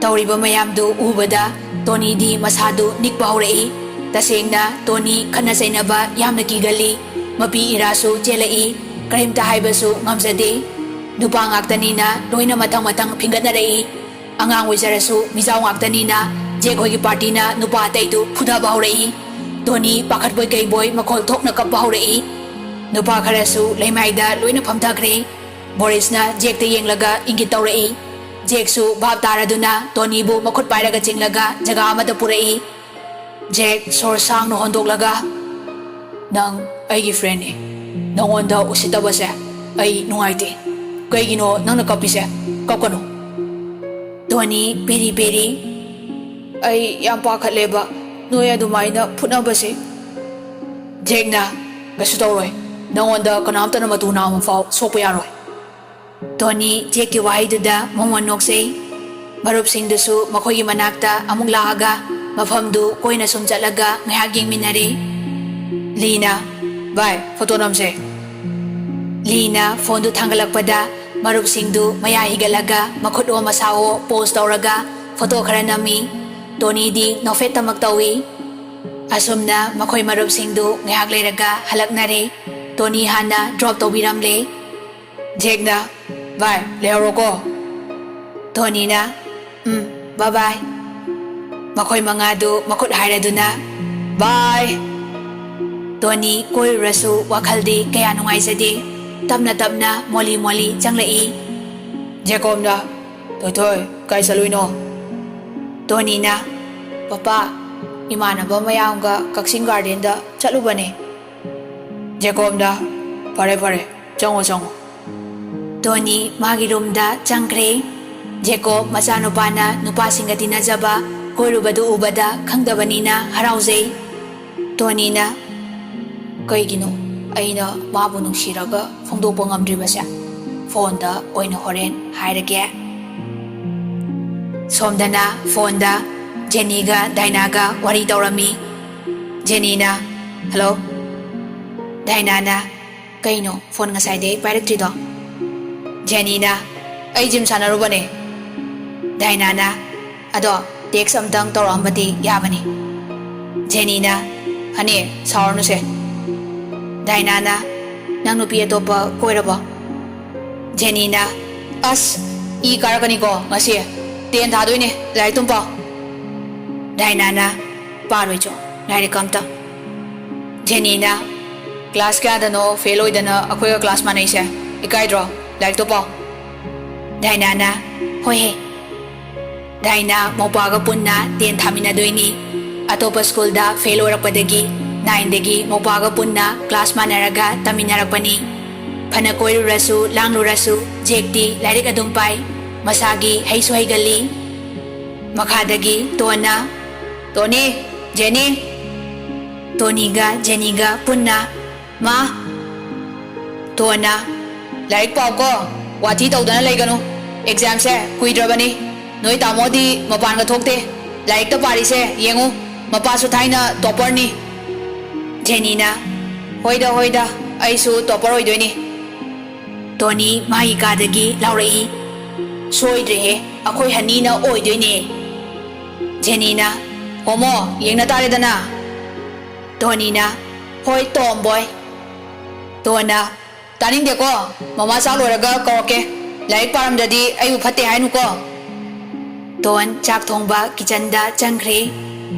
ꯇꯧꯔꯤꯕ ꯃꯌꯥꯝꯗꯨ ꯎꯕꯗ ꯇꯣꯅꯤꯗꯤ ꯃꯁꯥꯗꯨ ꯅꯤꯛꯄ ꯍꯧꯔꯛꯏ꯫ ꯇꯁꯦꯡꯅ ꯇꯣꯅꯤ ꯈꯠꯅ ꯆꯩꯅꯕ ꯌꯥꯝꯅ ꯀꯤꯒꯜꯂꯤ꯫ ꯃꯄꯤ ꯏꯔꯥꯁꯨ ꯆꯦꯜꯂꯛꯏ꯫ ꯀꯔꯤꯝꯇ ꯍꯥꯏꯕꯁꯨ ꯉꯝꯖꯗꯦ꯫ ꯅꯨꯄꯥ ꯉꯥꯛꯇꯅꯤꯅ ꯂꯣꯏꯅ ꯃꯊꯪ ꯃꯊꯪ ꯐꯤꯡꯒꯠꯅꯔꯛꯏ꯫ ꯑꯉꯥꯡ ꯑꯣꯏꯖꯔꯁꯨ ꯃꯤꯖꯥꯎ ꯉꯥꯛꯇꯅꯤꯅ ꯖꯦꯛ ꯍꯣꯏꯒꯤ ꯄꯥꯔꯇꯤꯅ ꯅꯨꯄꯥ ꯑꯇꯩꯗꯨ ꯐꯨꯗꯕ ꯍꯧꯔꯛꯏ꯫ ꯇꯣꯅꯤ ꯄꯥꯈꯠꯄꯣꯏ ꯀꯩꯕꯣꯏ ꯃꯈꯣꯜ ꯊꯣꯛꯅ ꯀꯞꯄ ꯍꯧꯔꯛꯏ꯫ ꯅꯨꯄꯥ ꯈꯔꯁꯨ ꯂꯩꯃꯥꯏꯗ ꯂꯣꯏꯅ ꯐꯝꯊꯈ꯭ꯔꯦ꯫ ꯕꯣꯔꯤꯁꯅ ꯖꯦꯛꯇ ꯌꯦꯡꯂꯒ ꯏꯪꯒꯤꯠ ꯇꯧꯔꯛꯏ꯫ ꯖꯦꯛꯁꯨ ꯚꯥꯞ ꯇꯥꯔꯗꯨꯅ ꯇꯣꯅꯤꯕꯨ ꯃꯈꯨꯠ ꯄꯥꯏꯔꯒ ꯆꯤꯡꯂꯒ ꯖꯒꯥ ꯑꯃꯗ ꯄꯨꯔꯛꯏ꯫ ꯖꯦꯛ ꯁꯣꯔ ꯁꯥꯡꯅ ꯍꯣꯟꯗꯣꯛꯂꯒ, "ꯅꯪ ꯑꯩꯒꯤ ꯐ꯭ꯔꯦꯟꯅꯤ꯫ ꯅꯉꯣꯟꯗ ꯎꯁꯤꯠꯇꯕꯁꯦ ꯑꯩ ꯅꯨꯡꯉꯥꯏꯇꯦ꯫ ꯀꯩꯒꯤꯅꯣ ꯅꯪꯅ ꯀꯞꯄꯤꯁꯦ? ꯀꯞꯀꯅꯨ꯫" ꯇꯣꯅꯤ ꯄꯦꯔꯤ ꯄꯦꯔꯤ, "ꯑꯩ ꯌꯥꯝ ꯄꯥꯈꯠꯂꯦꯕ ꯅꯣꯏ ꯑꯗꯨꯃꯥꯏꯅ ꯐꯨꯅꯕꯁꯦ꯫" ꯖꯦꯛꯅ, "ꯀꯩꯁꯨ ꯇꯧꯔꯣꯏ꯫ ꯅꯉꯣꯟꯗ ꯀꯅꯥꯝꯇꯅ ꯃꯇꯨ ꯅꯥꯝꯃ ꯐꯥꯎ ꯁꯣꯛꯄ ꯌꯥꯔꯣꯏ꯫" ꯇꯣꯅꯤ ꯖꯦꯛꯀꯤ ꯋꯥꯍꯩꯗꯨꯗ ꯃꯣꯃꯣꯟ ꯅꯣꯛꯆꯩ꯫ ꯃꯔꯨꯞꯁꯤꯡꯗꯨꯁꯨ ꯃꯈꯣꯏꯒꯤ ꯃꯅꯥꯛꯇ ꯑꯃꯨꯛ ꯂꯥꯛꯑꯒ ꯃꯐꯝꯗꯨ ꯀꯣꯏꯅ ꯁꯨꯝ ꯆꯠꯂꯒ ꯉꯥꯏꯍꯥꯛ ꯌꯦꯡꯃꯤꯟꯅꯔꯦ꯫ ꯂꯤꯅ, "ꯚꯥꯏ, ꯐꯣꯇꯣ ꯅꯝꯁꯦ꯫" ꯂꯤꯅ ꯐꯣꯟꯗꯨ ꯊꯥꯡꯒꯠꯂꯛꯄꯗ ꯃꯔꯨꯞꯁꯤꯡꯗꯨ ꯃꯌꯥ ꯍꯤꯒꯠꯂꯒ ꯃꯈꯨꯠ ꯑꯣ ꯃꯁꯥ ꯑꯣ ꯄꯣꯁ ꯇꯧꯔꯒ ꯐꯣꯇꯣ ꯈꯔ ꯅꯝꯃꯤ꯫ ꯇꯣꯅꯤꯗꯤ ꯅꯣꯛꯐꯦꯠꯇꯃꯛ ꯇꯧꯏ꯫ ꯑꯁꯨꯝꯅ ꯃꯈꯣꯏ ꯃꯔꯨꯞꯁꯤꯡꯗꯨ ꯉꯥꯏꯍꯥꯛ ꯂꯩꯔꯒ ꯍꯜꯂꯛꯅꯔꯦ꯫ ꯇꯣꯅꯤ ꯍꯥꯟꯅ ꯗ꯭ꯔꯣꯞ ꯇꯧꯕꯤꯔꯝꯂꯦ꯫ ꯖꯦꯛꯅ, "ꯚꯥꯏ, ꯂꯩꯍꯧꯔꯣꯀꯣ꯫" ꯇꯣꯅꯤꯅ, "ꯎꯝ, ꯕꯥꯏ ꯕꯥꯏ꯫" ꯃꯈꯣꯏ ꯃꯉꯥꯗꯨ ꯃꯈꯨꯠ ꯍꯥꯏꯔꯗꯨꯅ, "ꯕꯥꯏ!" ꯇꯣꯅꯤ ꯀꯣꯏꯔꯨꯔꯁꯨ ꯋꯥꯈꯜꯗꯤ ꯀꯌꯥ ꯅꯨꯡꯉꯥꯏꯖꯗꯦ꯫ ꯇꯞꯅ ꯇꯞꯅ ꯃꯣꯂꯤ ꯃꯣꯂꯤ ꯆꯪꯂꯛꯏ꯫ ꯖꯦꯀꯣꯕꯅ, "ꯊꯣꯏꯊꯣꯏ, ꯀꯥꯏ ꯆꯠꯂꯨꯏꯅꯣ?" ꯇꯣꯅꯤꯅ, "ꯄꯄꯥ, ꯏꯃꯥꯟꯅꯕ ꯃꯌꯥꯝꯒ ꯀꯛꯆꯤꯡ ꯒꯥꯔꯗꯦꯟꯗ ꯆꯠꯂꯨꯕꯅꯦ꯫" ꯖꯦꯀꯣꯕꯅ, "ꯐꯔꯦ, ꯐꯔꯦ, ꯆꯪꯉꯣ, ꯆꯪꯉꯣ꯫" ꯇꯣꯅꯤ ꯃꯥꯒꯤ ꯔꯨꯝꯗ ꯆꯪꯈ꯭ꯔꯦ꯫ ꯖꯦꯀꯣꯕ ꯃꯆꯥꯅꯨꯄꯥꯅ ꯅꯨꯄꯥꯁꯤꯡꯒ ꯇꯤꯟꯅꯖꯕ, ꯀꯣꯏꯔꯨꯕꯗꯨ ꯎꯕꯗ ꯈꯪꯗꯕꯅꯤꯅ ꯍꯔꯥꯎꯖꯩ꯫ ꯇꯣꯅꯤꯅ, "ꯀꯩꯒꯤꯅꯣ ꯑꯩꯅ ꯃꯥꯕꯨ ꯅꯨꯡꯁꯤꯔꯒ ꯐꯣꯡꯗꯣꯛꯄ ꯉꯝꯗ꯭ꯔꯤꯕꯁꯦ? ꯐꯣꯟꯗ ꯑꯣꯏꯅ ꯍꯣꯔꯦꯟ ꯍꯥꯏꯔꯒꯦ꯫" ꯁꯣꯝꯗꯅ ꯐꯣꯟꯗ ꯖꯦꯅꯤꯒ ꯗꯥꯏꯅꯥꯒ ꯋꯥꯔꯤ ꯇꯧꯔꯝꯃꯤ꯫ ꯖꯦꯅꯤꯅ, "ꯍꯜꯂꯣ?" ꯗꯥꯏꯅꯥꯅ, "ꯀꯩꯅꯣ ꯐꯣꯟ ꯉꯁꯥꯏꯗꯩ ꯄꯥꯏꯔꯛꯇ꯭ꯔꯤꯗꯣ?" ꯖꯦꯅꯤꯅ, "ꯑꯩ ꯖꯤꯝ ꯁꯥꯟꯅꯔꯨꯕꯅꯦ꯫" ꯗꯥꯏꯅꯥꯅ, "ꯑꯗꯣ ꯇꯦꯛꯁ ꯑꯝꯇꯪ ꯇꯧꯔꯛꯑꯝꯕꯗꯤ ꯌꯥꯕꯅꯤ꯫" ꯖꯦꯅꯤꯅ, "ꯍꯅꯤ, ꯁꯥꯎꯔꯅꯨꯁꯦ꯫" ꯗꯥꯏꯅꯥꯅ, "ꯅꯪ ꯅꯨꯄꯤ ꯑꯇꯣꯞꯄ ꯀꯣꯏꯔꯕꯣ?" ꯖꯦꯅꯤꯅ, "ꯑꯁ, ꯏ ꯀꯥꯔꯛꯀꯅꯤꯀꯣ ꯉꯁꯤ꯫ ꯇꯦꯟ ꯊꯥꯗꯣꯏꯅꯦ, ꯂꯥꯏꯔꯤꯛꯇꯨꯝ ꯄꯥꯎ꯫" ꯗꯥꯏꯅꯥꯅ, "ꯄꯥꯔꯣꯏ ꯆꯣ, ꯂꯥꯏꯔꯤꯛ ꯑꯝꯇ꯫" ꯖꯦꯅꯤꯅ, "ꯀ꯭ꯂꯥꯁ ꯀꯌꯥꯗꯅꯣ ꯐꯦꯜ ꯑꯣꯏꯗꯅ ꯑꯩꯈꯣꯏꯒ ꯀ꯭ꯂꯥꯁ ꯃꯥꯟꯅꯩꯁꯦ? ꯏꯀꯥꯏꯗ꯭ꯔꯣ? ꯂꯥꯏꯔꯤꯛꯇꯣ ꯄꯥꯎ꯫" ꯗꯥꯏꯅꯥꯅ, "ꯍꯣꯏꯍꯦ꯫" ꯗꯥꯏꯅꯥ ꯃꯧꯄꯥꯒ ꯄꯨꯟꯅ ꯇꯦꯟ ꯊꯥꯃꯤꯟꯅꯗꯣꯏꯅꯤ꯫ ꯑꯇꯣꯞꯄ ꯁ꯭ꯀꯨꯜꯗ ꯐꯦꯜ ꯑꯣꯏꯔꯛꯄꯗꯒꯤ ꯅꯥꯏꯟꯗꯒꯤ ꯃꯧꯄꯥꯒ ꯄꯨꯟꯅ ꯀ꯭ꯂꯥꯁ ꯃꯥꯟꯅꯔꯒ ꯇꯝꯃꯤꯟꯅꯔꯛꯄꯅꯤ꯫ ꯐꯅ ꯀꯣꯏꯔꯨꯔꯁꯨ ꯂꯥꯡꯂꯨꯔꯁꯨ ꯖꯦꯛꯇꯤ ꯂꯥꯏꯔꯤꯛ ꯑꯗꯨꯝ ꯄꯥꯏ꯫ ꯃꯁꯥꯒꯤ ꯍꯩꯁꯨ ꯍꯩꯒꯜꯂꯤ꯫ ꯃꯈꯥꯗꯒꯤ ꯇꯣꯟꯅ, "ꯇꯣꯅꯤ, ꯖꯦꯅꯤ꯫" ꯇꯣꯅꯤꯒ ꯖꯦꯅꯤꯒ ꯄꯨꯟꯅ, "ꯃꯥ?" ꯇꯣꯟꯅ, "ꯂꯥꯏꯔꯤꯛ ꯄꯥꯎꯀꯣ, ꯋꯥꯊꯤ ꯇꯧꯗꯅ ꯂꯩꯒꯅꯨ꯫ ꯑꯦꯛꯖꯥꯝꯁꯦ ꯀꯨꯏꯗ꯭ꯔꯕꯅꯤ꯫ ꯅꯣꯏ ꯇꯥꯃꯣꯗꯤ ꯃꯄꯥꯟꯒ ꯊꯣꯛꯇꯦ꯫ ꯂꯥꯏꯔꯤꯛꯇ ꯄꯥꯔꯤꯁꯦ ꯌꯦꯡꯉꯨ, ꯃꯄꯥꯁꯨ ꯊꯥꯏꯅ ꯇꯣꯞꯄꯔꯅꯤ꯫" ꯖꯦꯅꯤꯅ, "ꯍꯣꯏꯗ, ꯍꯣꯏꯗ, ꯑꯩꯁꯨ ꯇꯣꯞꯄꯔ ꯑꯣꯏꯗꯣꯏꯅꯤ꯫" ꯇꯣꯅꯤ ꯃꯥꯒꯤ ꯀꯥꯗꯒꯤ ꯂꯥꯎꯔꯛꯏ, "ꯁꯣꯏꯗ꯭ꯔꯦꯍꯦ, ꯑꯩꯈꯣꯏ ꯍꯅꯤꯅ ꯑꯣꯏꯗꯣꯏꯅꯦ꯫" ꯖꯦꯅꯤꯅ, "ꯍꯣꯃꯣ, ꯌꯦꯡꯅ ꯇꯥꯔꯦꯗꯅ꯫" ꯇꯣꯅꯤꯅ, "ꯍꯣꯏ, ꯇꯣꯝꯕꯣꯏ꯫" ꯇꯣꯟꯅ, "ꯇꯥꯅꯤꯡꯗꯦꯀꯣ, ꯃꯃꯥ ꯆꯥꯛ ꯂꯣꯏꯔꯒ ꯀꯧꯔꯛꯀꯦ꯫ ꯂꯥꯏꯔꯤꯛ ꯄꯥꯔꯝꯗ꯭ꯔꯗꯤ ꯑꯩꯕꯨ ꯐꯠꯇꯦ ꯍꯥꯏꯅꯨꯀꯣ꯫" ꯇꯣꯟ ꯆꯥꯛ ꯊꯣꯡꯕ ꯀꯤꯆꯟꯗ ꯆꯪꯈ꯭ꯔꯦ꯫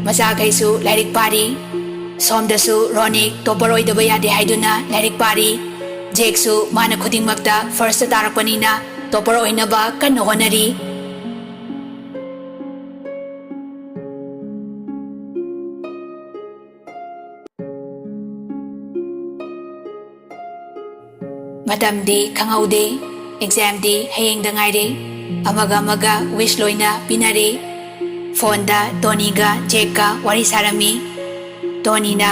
ꯃꯆꯥꯈꯩꯁꯨ ꯂꯥꯏꯔꯤꯛ ꯄꯥꯔꯤ꯫ ꯁꯣꯝꯗꯁꯨ ꯔꯣꯅꯤꯛ ꯇꯣꯞꯄꯔ ꯑꯣꯏꯗꯕ ꯌꯥꯗꯦ ꯍꯥꯏꯗꯨꯅ ꯂꯥꯏꯔꯤꯛ ꯄꯥꯔꯤ꯫ ꯖꯦꯛꯁꯨ ꯃꯥꯅ ꯈꯨꯗꯤꯡꯃꯛꯇ ꯐꯥꯔꯁꯇ ꯇꯥꯔꯛꯄꯅꯤꯅ ꯇꯣꯞꯄꯔ ꯑꯣꯏꯅꯕ ꯀꯟꯅ ꯍꯣꯠꯅꯔꯤ꯫ ꯃꯇꯝꯗꯤ ꯈꯪꯍꯧꯗꯦ꯫ ꯑꯦꯛꯖꯥꯝꯗꯤ ꯍꯌꯦꯡꯗ ꯉꯥꯏꯔꯦ꯫ ꯑꯃꯒ ꯑꯃꯒ ꯋꯤꯁ ꯂꯣꯏꯅ ꯄꯤꯅꯔꯦ꯫ ꯐꯣꯟꯗ ꯇꯣꯅꯤꯒ ꯖꯦꯛꯀ ꯋꯥꯔꯤ ꯁꯥꯔꯝꯃꯤ꯫ ꯇꯣꯅꯤꯅ,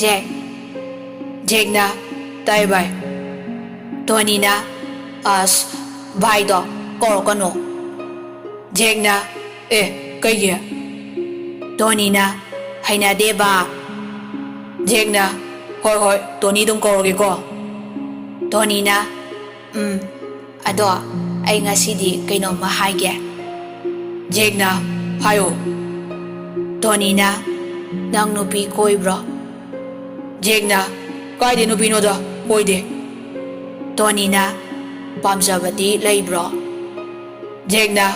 "ꯖꯦꯛ꯫" ꯖꯦꯛꯅ, "ꯇꯥꯏ ꯚꯥꯏ꯫" ꯇꯣꯅꯤꯅ, "ꯑꯁ, ꯚꯥꯏꯗꯣ ꯀꯧꯔꯛꯀꯅꯨ꯫" ꯖꯦꯛꯅ, "ꯑꯦ, ꯀꯩꯒꯤ?" ꯇꯣꯅꯤꯅ, "ꯍꯩꯅꯗꯦꯕ꯫" ꯖꯦꯛꯅ, "ꯍꯣꯏ, ꯍꯣꯏ, ꯇꯣꯅꯤ ꯑꯗꯨꯝ ꯀꯧꯔꯒꯦꯀꯣ꯫" ꯇꯣꯅꯤꯅ, "ꯎꯝ, ꯑꯗꯣ ꯑꯩ ꯉꯁꯤꯗꯤ ꯀꯩꯅꯣꯝꯃ ꯍꯥꯏꯒꯦ꯫" ꯖꯦꯛꯅ, "ꯍꯥꯏꯌꯣ꯫" ꯇꯣꯅꯤꯅ, "ꯅꯪ ꯅꯨꯄꯤ ꯀꯣꯏꯕ꯭ꯔꯣ?" ꯖꯦꯛꯅ, "ꯀꯥꯏꯗꯩ ꯅꯨꯄꯤꯅꯣꯗ, ꯀꯣꯏꯗꯦ꯫" ꯇꯣꯅꯤꯅ, "ꯄꯥꯝꯖꯕꯗꯤ ꯂꯩꯕ꯭ꯔꯣ?" ꯖꯦꯛꯅ,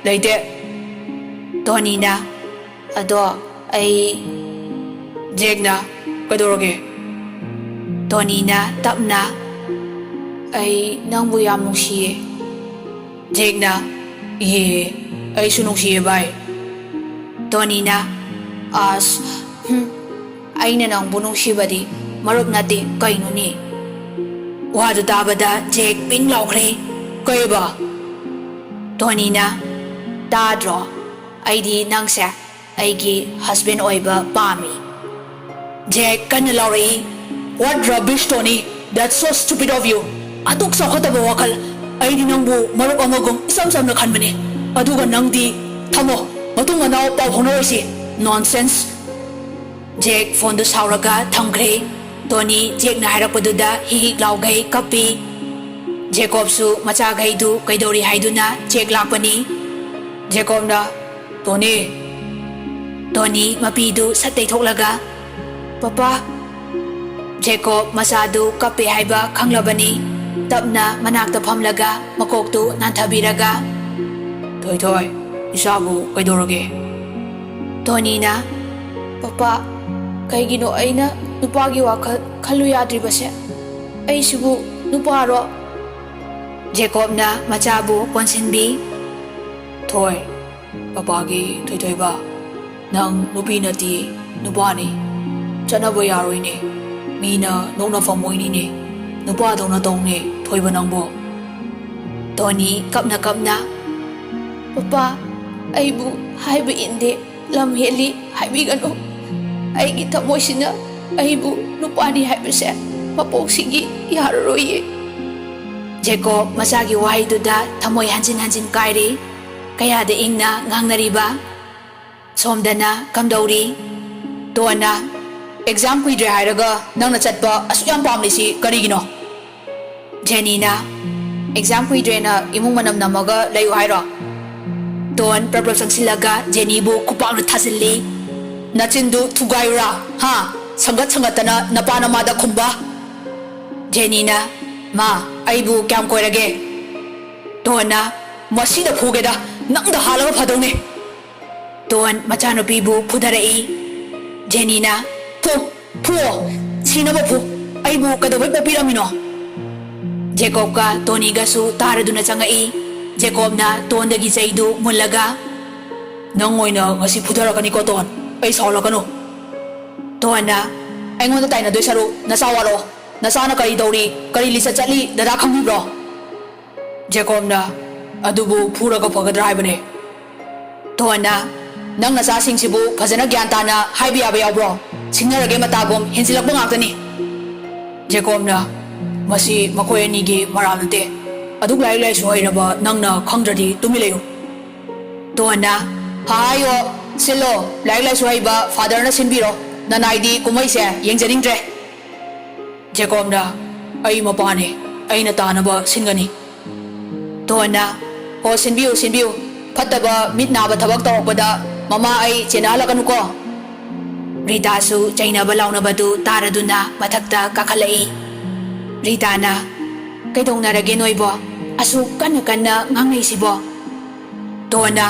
"ꯂꯩꯇꯦ꯫" ꯇꯣꯅꯤꯅ, "ꯑꯗꯣ ꯑꯩ꯫" ꯖꯦꯛꯅ, "ꯀꯩꯗꯧꯔꯒꯦ?" ꯇꯣꯅꯤꯅ ꯇꯞꯅ, "ꯑꯩ ꯅꯪꯕꯨ ꯌꯥꯝ ꯅꯨꯡꯁꯤꯌꯦ꯫" ꯖꯦꯛꯅ, "ꯏꯍꯦ, ꯑꯩꯁꯨ ꯅꯨꯡꯁꯤꯌꯦ ꯚꯥꯏ꯫" ꯇꯣꯅꯤꯅ, "ꯑꯁ, ꯍꯨꯝ, ꯑꯩꯅ ꯅꯪꯕꯨ ꯅꯨꯡꯁꯤꯕꯗꯤ ꯃꯔꯨꯞ ꯅꯠꯇꯦ ꯀꯩꯅꯣꯅꯦ?" ꯋꯥꯗꯨ ꯇꯥꯕꯗ ꯖꯦꯛ ꯄꯤꯡ ꯂꯥꯎꯈ꯭ꯔꯦ꯫ "ꯀꯩꯕ?" ꯇꯣꯅꯤꯅ, "ꯇꯥꯗ꯭ꯔꯣ? ꯑꯩꯗꯤ ꯅꯪꯁꯦ ꯑꯩꯒꯤ husband ꯑꯣꯏꯕ ꯄꯥꯝꯃꯤ꯫" ꯖꯦꯛ ꯀꯟꯅ ꯂꯥꯎꯔꯛꯏ, "What rubbish, ꯇꯣꯅꯤ! That's so stupid of you! ꯑꯗꯨꯛ ꯆꯥꯎꯈꯠꯇꯕ ꯋꯥꯈꯜ! ꯑꯩꯗꯤ ꯅꯪꯕꯨ ꯃꯔꯨꯞ ꯑꯃꯒꯨꯝ ꯏꯆꯝ ꯆꯝꯅ ꯈꯟꯕꯅꯤ꯫ ꯑꯗꯨꯒ ꯅꯪꯗꯤ, ꯊꯝꯃꯣ, ꯃꯇꯨꯡ ꯃꯅꯥꯎ ꯄꯥꯎ ꯐꯥꯎꯅꯔꯣꯏꯁꯤ꯫ Nonsense!" ꯖꯦꯛ ꯐꯣꯟꯗꯨ ꯁꯥꯎꯔꯒ ꯊꯝꯈ꯭ꯔꯦ꯫ ꯇꯣꯅꯤ ꯖꯦꯛꯅ ꯍꯥꯏꯔꯛꯄꯗꯨꯗ ꯍꯤꯛ ꯍꯤꯛ ꯂꯥꯎꯒꯩ ꯀꯞꯄꯤ꯫ ꯖꯦꯀꯣꯕꯁꯨ ꯃꯆꯥꯈꯩꯗꯨ ꯀꯩꯗꯧꯔꯤ ꯍꯥꯏꯗꯨꯅ ꯆꯦꯛ ꯂꯥꯛꯄꯅꯤ꯫ ꯖꯦꯀꯣꯕꯅ, "ꯇꯣꯅꯤ!" ꯇꯣꯅꯤ ꯃꯄꯤꯗꯨ ꯁꯠ ꯇꯩꯊꯣꯛꯂꯒ, "ꯄꯄꯥ!" ꯖꯦꯀꯣꯕ ꯃꯆꯥꯗꯨ ꯀꯞꯄꯦ ꯍꯥꯏꯕ ꯈꯪꯂꯕꯅꯤ꯫ ꯇꯞꯅ ꯃꯅꯥꯛꯇ ꯐꯝꯂꯒ ꯃꯀꯣꯛꯇꯨ ꯅꯥꯟꯊꯕꯤꯔꯒ, "ꯊꯣꯏꯊꯣꯏ, ꯏꯆꯥꯕꯨ ꯀꯩꯗꯧꯔꯒꯦ?" ꯇꯣꯅꯤꯅ, "ꯄꯄꯥ, ꯀꯩꯒꯤꯅꯣ ꯑꯩꯅ ꯅꯨꯄꯥꯒꯤ ꯋꯥꯈꯜ ꯈꯜꯂꯨ ꯌꯥꯗ꯭ꯔꯤꯕꯁꯦ? ꯑꯩꯁꯤꯕꯨ ꯅꯨꯄꯥꯔꯣ?" ꯖꯦꯀꯣꯕꯅ ꯃꯆꯥꯕꯨ ꯀꯣꯟꯁꯤꯟꯕꯤ꯫ "ꯊꯣꯏ, ꯄꯄꯥꯒꯤ ꯊꯣꯏꯊꯣꯏꯕ, ꯅꯪ ꯅꯨꯄꯤ ꯅꯠꯇꯦ, ꯅꯨꯄꯥꯅꯤ꯫ ꯆꯠꯅꯕ ꯌꯥꯔꯣꯏꯅꯦ꯫ ꯃꯤꯅ ꯅꯣꯛꯅꯐꯝ ꯑꯣꯏꯅꯤꯅꯦ꯫ ꯅꯨꯄꯥꯗꯧꯅ ꯇꯧꯅꯦ, ꯊꯣꯏꯕ ꯅꯪꯕꯨ꯫" ꯇꯣꯅꯤ ꯀꯞꯅ ꯀꯞꯅ, "ꯄꯄꯥ, ꯑꯩꯕꯨ ꯍꯥꯏꯕ ꯏꯟꯗꯦ, ꯂꯝ ꯍꯦꯜꯂꯤ ꯍꯥꯏꯕꯤꯒꯅꯨ꯫ ꯑꯩꯒꯤ ꯊꯃꯣꯏꯁꯤꯅ ꯑꯩꯕꯨ ꯅꯨꯄꯥꯅꯤ ꯍꯥꯏꯕꯁꯦ ꯃꯄꯣꯛꯁꯤꯒꯤ ꯌꯥꯔꯔꯣꯏꯌꯦ꯫" ꯖꯦꯀꯣꯕ ꯃꯆꯥꯒꯤ ꯋꯥꯍꯩꯗꯨꯗ ꯊꯃꯣꯏ ꯍꯟꯖꯤꯟ ꯍꯟꯖꯤꯟ ꯀꯥꯏꯔꯤ꯫ ꯀꯌꯥꯗ ꯏꯪꯅ ꯉꯥꯡꯅꯔꯤꯕ꯫ ꯁꯣꯝꯗꯅ ꯀꯝꯗꯧꯔꯤ? ꯇꯣꯟꯅ, "ꯑꯦꯛꯖꯥꯝ ꯀꯨꯏꯗ꯭ꯔꯦ ꯍꯥꯏꯔꯒ ꯅꯪꯅ ꯆꯠꯄ ꯑꯁꯨꯛ ꯌꯥꯝ ꯄꯥꯝꯂꯤꯁꯤ ꯀꯔꯤꯒꯤꯅꯣ?" ꯖꯦꯅꯤꯅ, "ꯑꯦꯛꯖꯥꯝ ꯀꯨꯏꯗ꯭ꯔꯦꯅ ꯏꯃꯨꯡ ꯃꯅꯝ ꯅꯝꯃꯒ ꯂꯩꯌꯨ ꯍꯥꯏꯔꯣ?" ꯇꯣꯟ ꯄ꯭ꯔꯞ ꯄ꯭ꯔꯞ ꯆꯪꯁꯤꯜꯂꯒ ꯖꯦꯅꯤꯕꯨ ꯈꯨꯄꯥꯛꯅ ꯊꯥꯖꯤꯜꯂꯤ꯫ "ꯅꯆꯤꯟꯗꯨ ꯊꯨꯒꯥꯏꯌꯨꯔꯥ? ꯍꯥ? ꯁꯪꯒꯠ ꯁꯪꯒꯠꯇꯅ ꯅꯄꯥ ꯅꯃꯥꯗ ꯈꯨꯝꯕ?" ꯖꯦꯅꯤꯅ, "ꯃꯥ, ꯑꯩꯕꯨ ꯀꯌꯥꯝ ꯀꯣꯏꯔꯒꯦ?" ꯇꯣꯟꯅ, "ꯃꯁꯤꯗ ꯐꯨꯒꯦꯗ, ꯅꯪꯗ ꯍꯥꯜꯂꯒ ꯐꯗꯧꯅꯦ!" ꯇꯣꯟ ꯃꯆꯥꯅꯨꯄꯤꯕꯨ ꯐꯨꯊꯔꯛꯏ꯫ ꯖꯦꯅꯤꯅ, "ꯐꯨ, ꯐꯨꯑꯣ, ꯁꯤꯅꯕ ꯐꯨ꯫ ꯑꯩꯕꯨ ꯀꯩꯗꯧꯕꯩ ꯄꯣꯛꯄꯤꯔꯝꯃꯤꯅꯣ?" ꯖꯦꯀꯣꯕꯀ ꯇꯣꯅꯤꯒꯁꯨ ꯇꯥꯔꯗꯨꯅ ꯆꯪꯉꯛꯏ꯫ ꯖꯦꯀꯣꯕꯅ ꯇꯣꯟꯗꯒꯤ ꯆꯩꯗꯨ ꯃꯨꯜꯂꯒ, "ꯅꯪ ꯑꯣꯏꯅ ꯉꯁꯤ ꯐꯨꯊꯔꯛꯀꯅꯤꯀꯣ, ꯇꯣꯟ꯫ ꯑꯩ ꯁꯥꯎꯍꯜꯂꯛꯀꯅꯨ꯫" ꯇꯣꯟꯅ, "ꯑꯩꯉꯣꯟꯗ ꯇꯥꯏꯅꯗꯣꯏ ꯁꯔꯨꯛ ꯅꯆꯥ ꯋꯥꯔꯛꯑꯣ꯫ ꯅꯆꯥꯅ ꯀꯔꯤ ꯇꯧꯔꯤ, ꯀꯔꯤ ꯂꯤꯆꯠ ꯆꯠꯂꯤ, ꯗꯗꯥ ꯈꯪꯕꯤꯕ꯭ꯔꯣ?" ꯖꯦꯀꯣꯕꯅ, "ꯑꯗꯨꯕꯨ ꯐꯨꯔꯒ ꯐꯒꯗ꯭ꯔꯥ ꯍꯥꯏꯕꯅꯦ꯫" ꯇꯣꯟꯅ, "ꯅꯪ ꯅꯆꯥꯁꯤꯡꯁꯤꯕꯨ ꯐꯖꯅ ꯒ꯭ꯌꯥꯟ ꯇꯥꯅ ꯍꯥꯏꯕ ꯌꯥꯕ ꯌꯥꯎꯕ꯭ꯔꯣ? ꯁꯤꯡꯅꯔꯒꯦ ꯃꯇꯥꯒꯨꯝ ꯍꯦꯟꯖꯤꯜꯂꯛꯄ ꯉꯥꯛꯇꯅꯤ꯫" ꯖꯦꯀꯣꯕꯅ, "ꯃꯁꯤ ꯃꯈꯣꯏ ꯑꯅꯤꯒꯤ ꯃꯔꯥꯜ ꯅꯠꯇꯦ꯫ ꯑꯗꯨꯛ ꯂꯥꯏꯔꯤꯛ ꯂꯥꯏꯁꯨ ꯍꯩꯔꯕ ꯅꯪꯅ ꯈꯪꯗ꯭ꯔꯗꯤ ꯇꯨꯃꯤꯟ ꯂꯩꯌꯨ꯫" ꯇꯣꯟꯅ, "ꯍꯥꯏꯌꯣ, ꯁꯤꯜꯂꯣ, ꯂꯥꯏꯔꯤꯛ ꯂꯥꯏꯁꯨ ꯍꯩꯕ ꯐꯥꯗꯔꯅ ꯁꯤꯟꯕꯤꯔꯣ꯫ ꯅꯅꯥꯏꯗꯤ ꯀꯨꯝꯍꯩꯁꯦ ꯌꯦꯡꯖꯅꯤꯡꯗ꯭ꯔꯦ꯫" ꯖꯦꯀꯣꯕꯅ, "ꯑꯩ ꯃꯄꯥꯅꯦ, ꯑꯩꯅ ꯇꯥꯅꯕ ꯁꯤꯟꯒꯅꯤ꯫" ꯇꯣꯟꯅ, "ꯍꯣ, ꯁꯤꯟꯕꯤꯌꯨ, ꯁꯤꯟꯕꯤꯌꯨ꯫ ꯐꯠꯇꯕ ꯃꯤꯠ ꯅꯥꯕ ꯊꯕꯛ ꯇꯧꯔꯛꯄꯗ ꯃꯃꯥ ꯑꯩ ꯆꯦꯟꯅꯍꯜꯂꯛꯀꯅꯨꯀꯣ꯫" ꯔꯤꯇꯥꯁꯨ ꯆꯩꯅꯕ ꯂꯥꯎꯅꯕꯗꯨ ꯇꯥꯔꯗꯨꯅ ꯃꯊꯛꯇ ꯀꯥꯈꯠꯂꯛꯏ꯫ ꯔꯤꯇꯥꯅ, "ꯀꯩꯗꯧꯅꯔꯒꯦ ꯅꯣꯏꯕꯣ? ꯑꯁꯨꯛ ꯀꯟꯅ ꯀꯟꯅ ꯉꯥꯡꯅꯩꯁꯤꯕꯣ?" ꯇꯣꯟꯅ,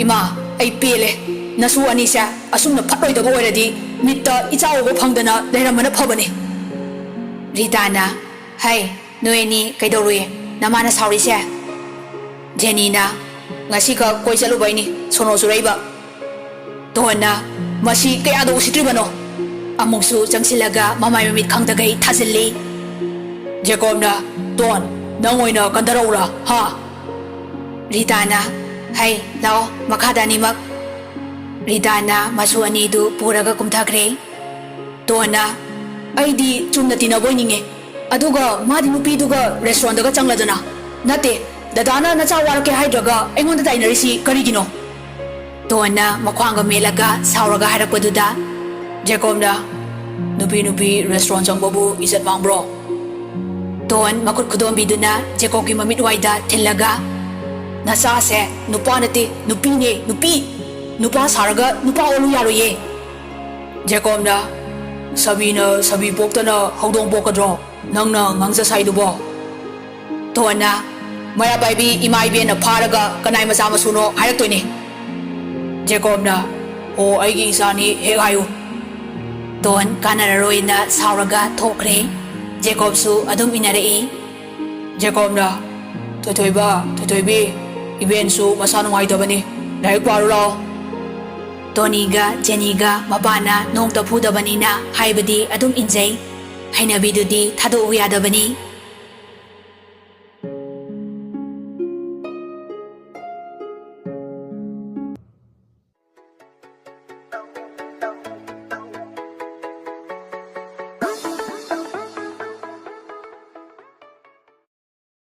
"ꯏꯃꯥ, ꯑꯩ ꯄꯦꯜꯂꯦ꯫ ꯅꯁꯨ ꯑꯅꯤꯁꯦ ꯑꯁꯨꯝꯅ ꯐꯠꯂꯣꯏꯗꯕ ꯑꯣꯏꯔꯗꯤ ꯃꯤꯠꯇ ꯏꯆꯥ ꯎꯕ ꯐꯪꯗꯅ ꯂꯩꯔꯝꯕꯅ ꯐꯕꯅꯤ꯫" ꯔꯤꯇꯥꯅ, "ꯍꯩ, ꯅꯣꯏ ꯑꯅꯤ ꯀꯩꯗꯧꯔꯨꯏ? ꯅꯃꯥꯅ ꯁꯥꯎꯔꯤꯁꯦ?" ꯖꯦꯅꯤꯅ, "ꯉꯁꯤꯈꯛ ꯀꯣꯏ ꯆꯠꯂꯨꯕꯩꯅꯤ ꯁꯣꯅꯣ ꯆꯨꯔꯛꯏꯕ꯫" ꯇꯣꯟꯅ, "ꯃꯁꯤ ꯀꯌꯥꯗ ꯎꯁꯤꯠꯇ꯭ꯔꯤꯕꯅꯣ?" ꯑꯃꯨꯛꯁꯨ ꯆꯪꯁꯤꯜꯂꯒ ꯃꯃꯥꯏ ꯃꯃꯤꯠ ꯈꯪꯗꯈꯩ ꯊꯥꯖꯤꯜꯂꯤ꯫ ꯖꯦꯀꯣꯕꯅ, "ꯇꯣꯟ, ꯅꯪ ꯑꯣꯏꯅ ꯀꯟꯊꯔꯛꯎꯔꯥ, ꯍꯥ?" ꯔꯤꯇꯥꯅ, "ꯍꯩ, ꯂꯥꯛꯑꯣ, ꯃꯈꯥꯗ ꯑꯅꯤꯃꯛ꯫" ꯔꯤꯇꯥꯅ ꯃꯁꯨ ꯑꯅꯤꯗꯨ ꯄꯨꯔꯒ ꯀꯨꯝꯊꯈ꯭ꯔꯦ꯫ ꯇꯣꯟꯅ, "ꯑꯩꯗꯤ ꯆꯨꯝꯅ ꯇꯤꯟꯅꯕ ꯑꯣꯏꯅꯤꯡꯉꯦ꯫ ꯑꯗꯨꯒ ꯃꯥꯗꯤ ꯅꯨꯄꯤꯗꯨꯒ ꯔꯦꯁꯇꯨꯔꯦꯟꯗꯒ ꯆꯪꯂꯗꯅ꯫ ꯅꯠꯇꯦ, ꯗꯗꯥꯅ ꯅꯆꯥ ꯋꯥꯔꯛꯀꯦ ꯍꯥꯏꯗ꯭ꯔꯒ ꯑꯩꯉꯣꯟꯗ ꯇꯥꯏꯅꯔꯤꯁꯤ ꯀꯔꯤꯒꯤꯅꯣ? ꯇꯣꯟꯅ ꯃꯈ꯭ꯋꯥꯡꯒ ꯃꯦꯠꯂꯒ ꯁꯥꯎꯔꯒ ꯍꯥꯏꯔꯛꯄꯗꯨꯗ ꯖꯦꯀꯣꯕꯅ, "ꯅꯨꯄꯤ ꯅꯨꯄꯤ restaurant ꯆꯪꯕꯕꯨ ꯏꯖꯠ ꯃꯥꯡꯕ꯭ꯔꯣ?" ꯇꯣꯟ ꯃꯈꯨꯠ ꯈꯨꯗꯣꯝꯕꯤꯗꯨꯅ ꯖꯦꯀꯣꯕꯀꯤ ꯃꯃꯤꯠ ꯋꯥꯏꯗ ꯊꯤꯜꯂꯒ, "ꯅꯆꯥꯁꯦ ꯅꯨꯄꯥ ꯅꯠꯇꯦ, ꯅꯨꯄꯤꯅꯦ, ꯅꯨꯄꯤ! ꯅꯨꯄꯥ ꯁꯥꯔꯒ ꯅꯨꯄꯥ ꯑꯣꯜꯂꯨ ꯌꯥꯔꯣꯏꯌꯦ!" ꯖꯦꯀꯣꯕꯅ, "ꯁꯥꯕꯤꯅ ꯁꯥꯕꯤ ꯄꯣꯛꯇꯅ ꯍꯧꯗꯣꯡ ꯄꯣꯛꯀꯗ꯭ꯔꯣ? ꯅꯪꯅ ꯉꯥꯡꯖ ꯁꯥꯏꯗꯨꯕꯣ?" ꯇꯣꯟꯅ, "ꯃꯩꯔꯥ ꯄꯥꯏꯕꯤ ꯏꯃꯥ ꯏꯕꯦꯟꯅ ꯐꯥꯔꯒ ꯀꯅꯥꯏ ꯃꯆꯥ ꯃꯁꯨꯅꯣ ꯍꯥꯏꯔꯛꯇꯣꯏꯅꯤ?" ꯖꯦꯀꯣꯕꯅ, "ꯑꯣ, ꯑꯩꯒꯤ ꯏꯆꯥꯅꯤ, ꯍꯦꯛ ꯍꯥꯏꯌꯨ!" ꯇꯣꯟ ꯀꯥꯟꯅꯔꯔꯣꯏꯅ ꯁꯥꯎꯔꯒ ꯊꯣꯛꯈ꯭ꯔꯦ꯫ ꯖꯦꯀꯣꯕꯁꯨ ꯑꯗꯨꯝ ꯏꯟꯅꯔꯛꯏ꯫ ꯖꯦꯀꯣꯕꯅ, "ꯊꯣꯏꯊꯣꯏꯕ, ꯊꯣꯏꯊꯣꯏꯕꯤ, ꯏꯕꯦꯟꯁꯨ ꯃꯁꯥ ꯅꯨꯡꯉꯥꯏꯇꯕꯅꯤ, ꯂꯥꯏꯔꯤꯛ ꯄꯥꯔꯨ ꯂꯥꯎ꯫" ꯇꯣꯅꯤꯒ ꯖꯦꯅꯤꯒ ꯃꯄꯥꯅ ꯅꯣꯡꯇ ꯐꯨꯗꯕꯅꯤꯅ ꯍꯥꯏꯕꯗꯤ ꯑꯗꯨꯝ ꯏꯟꯖꯩ꯫ ꯍꯩꯅꯕꯤꯗꯨꯗꯤ ꯊꯥꯗꯣꯛꯎ ꯌꯥꯗꯕꯅꯤ꯫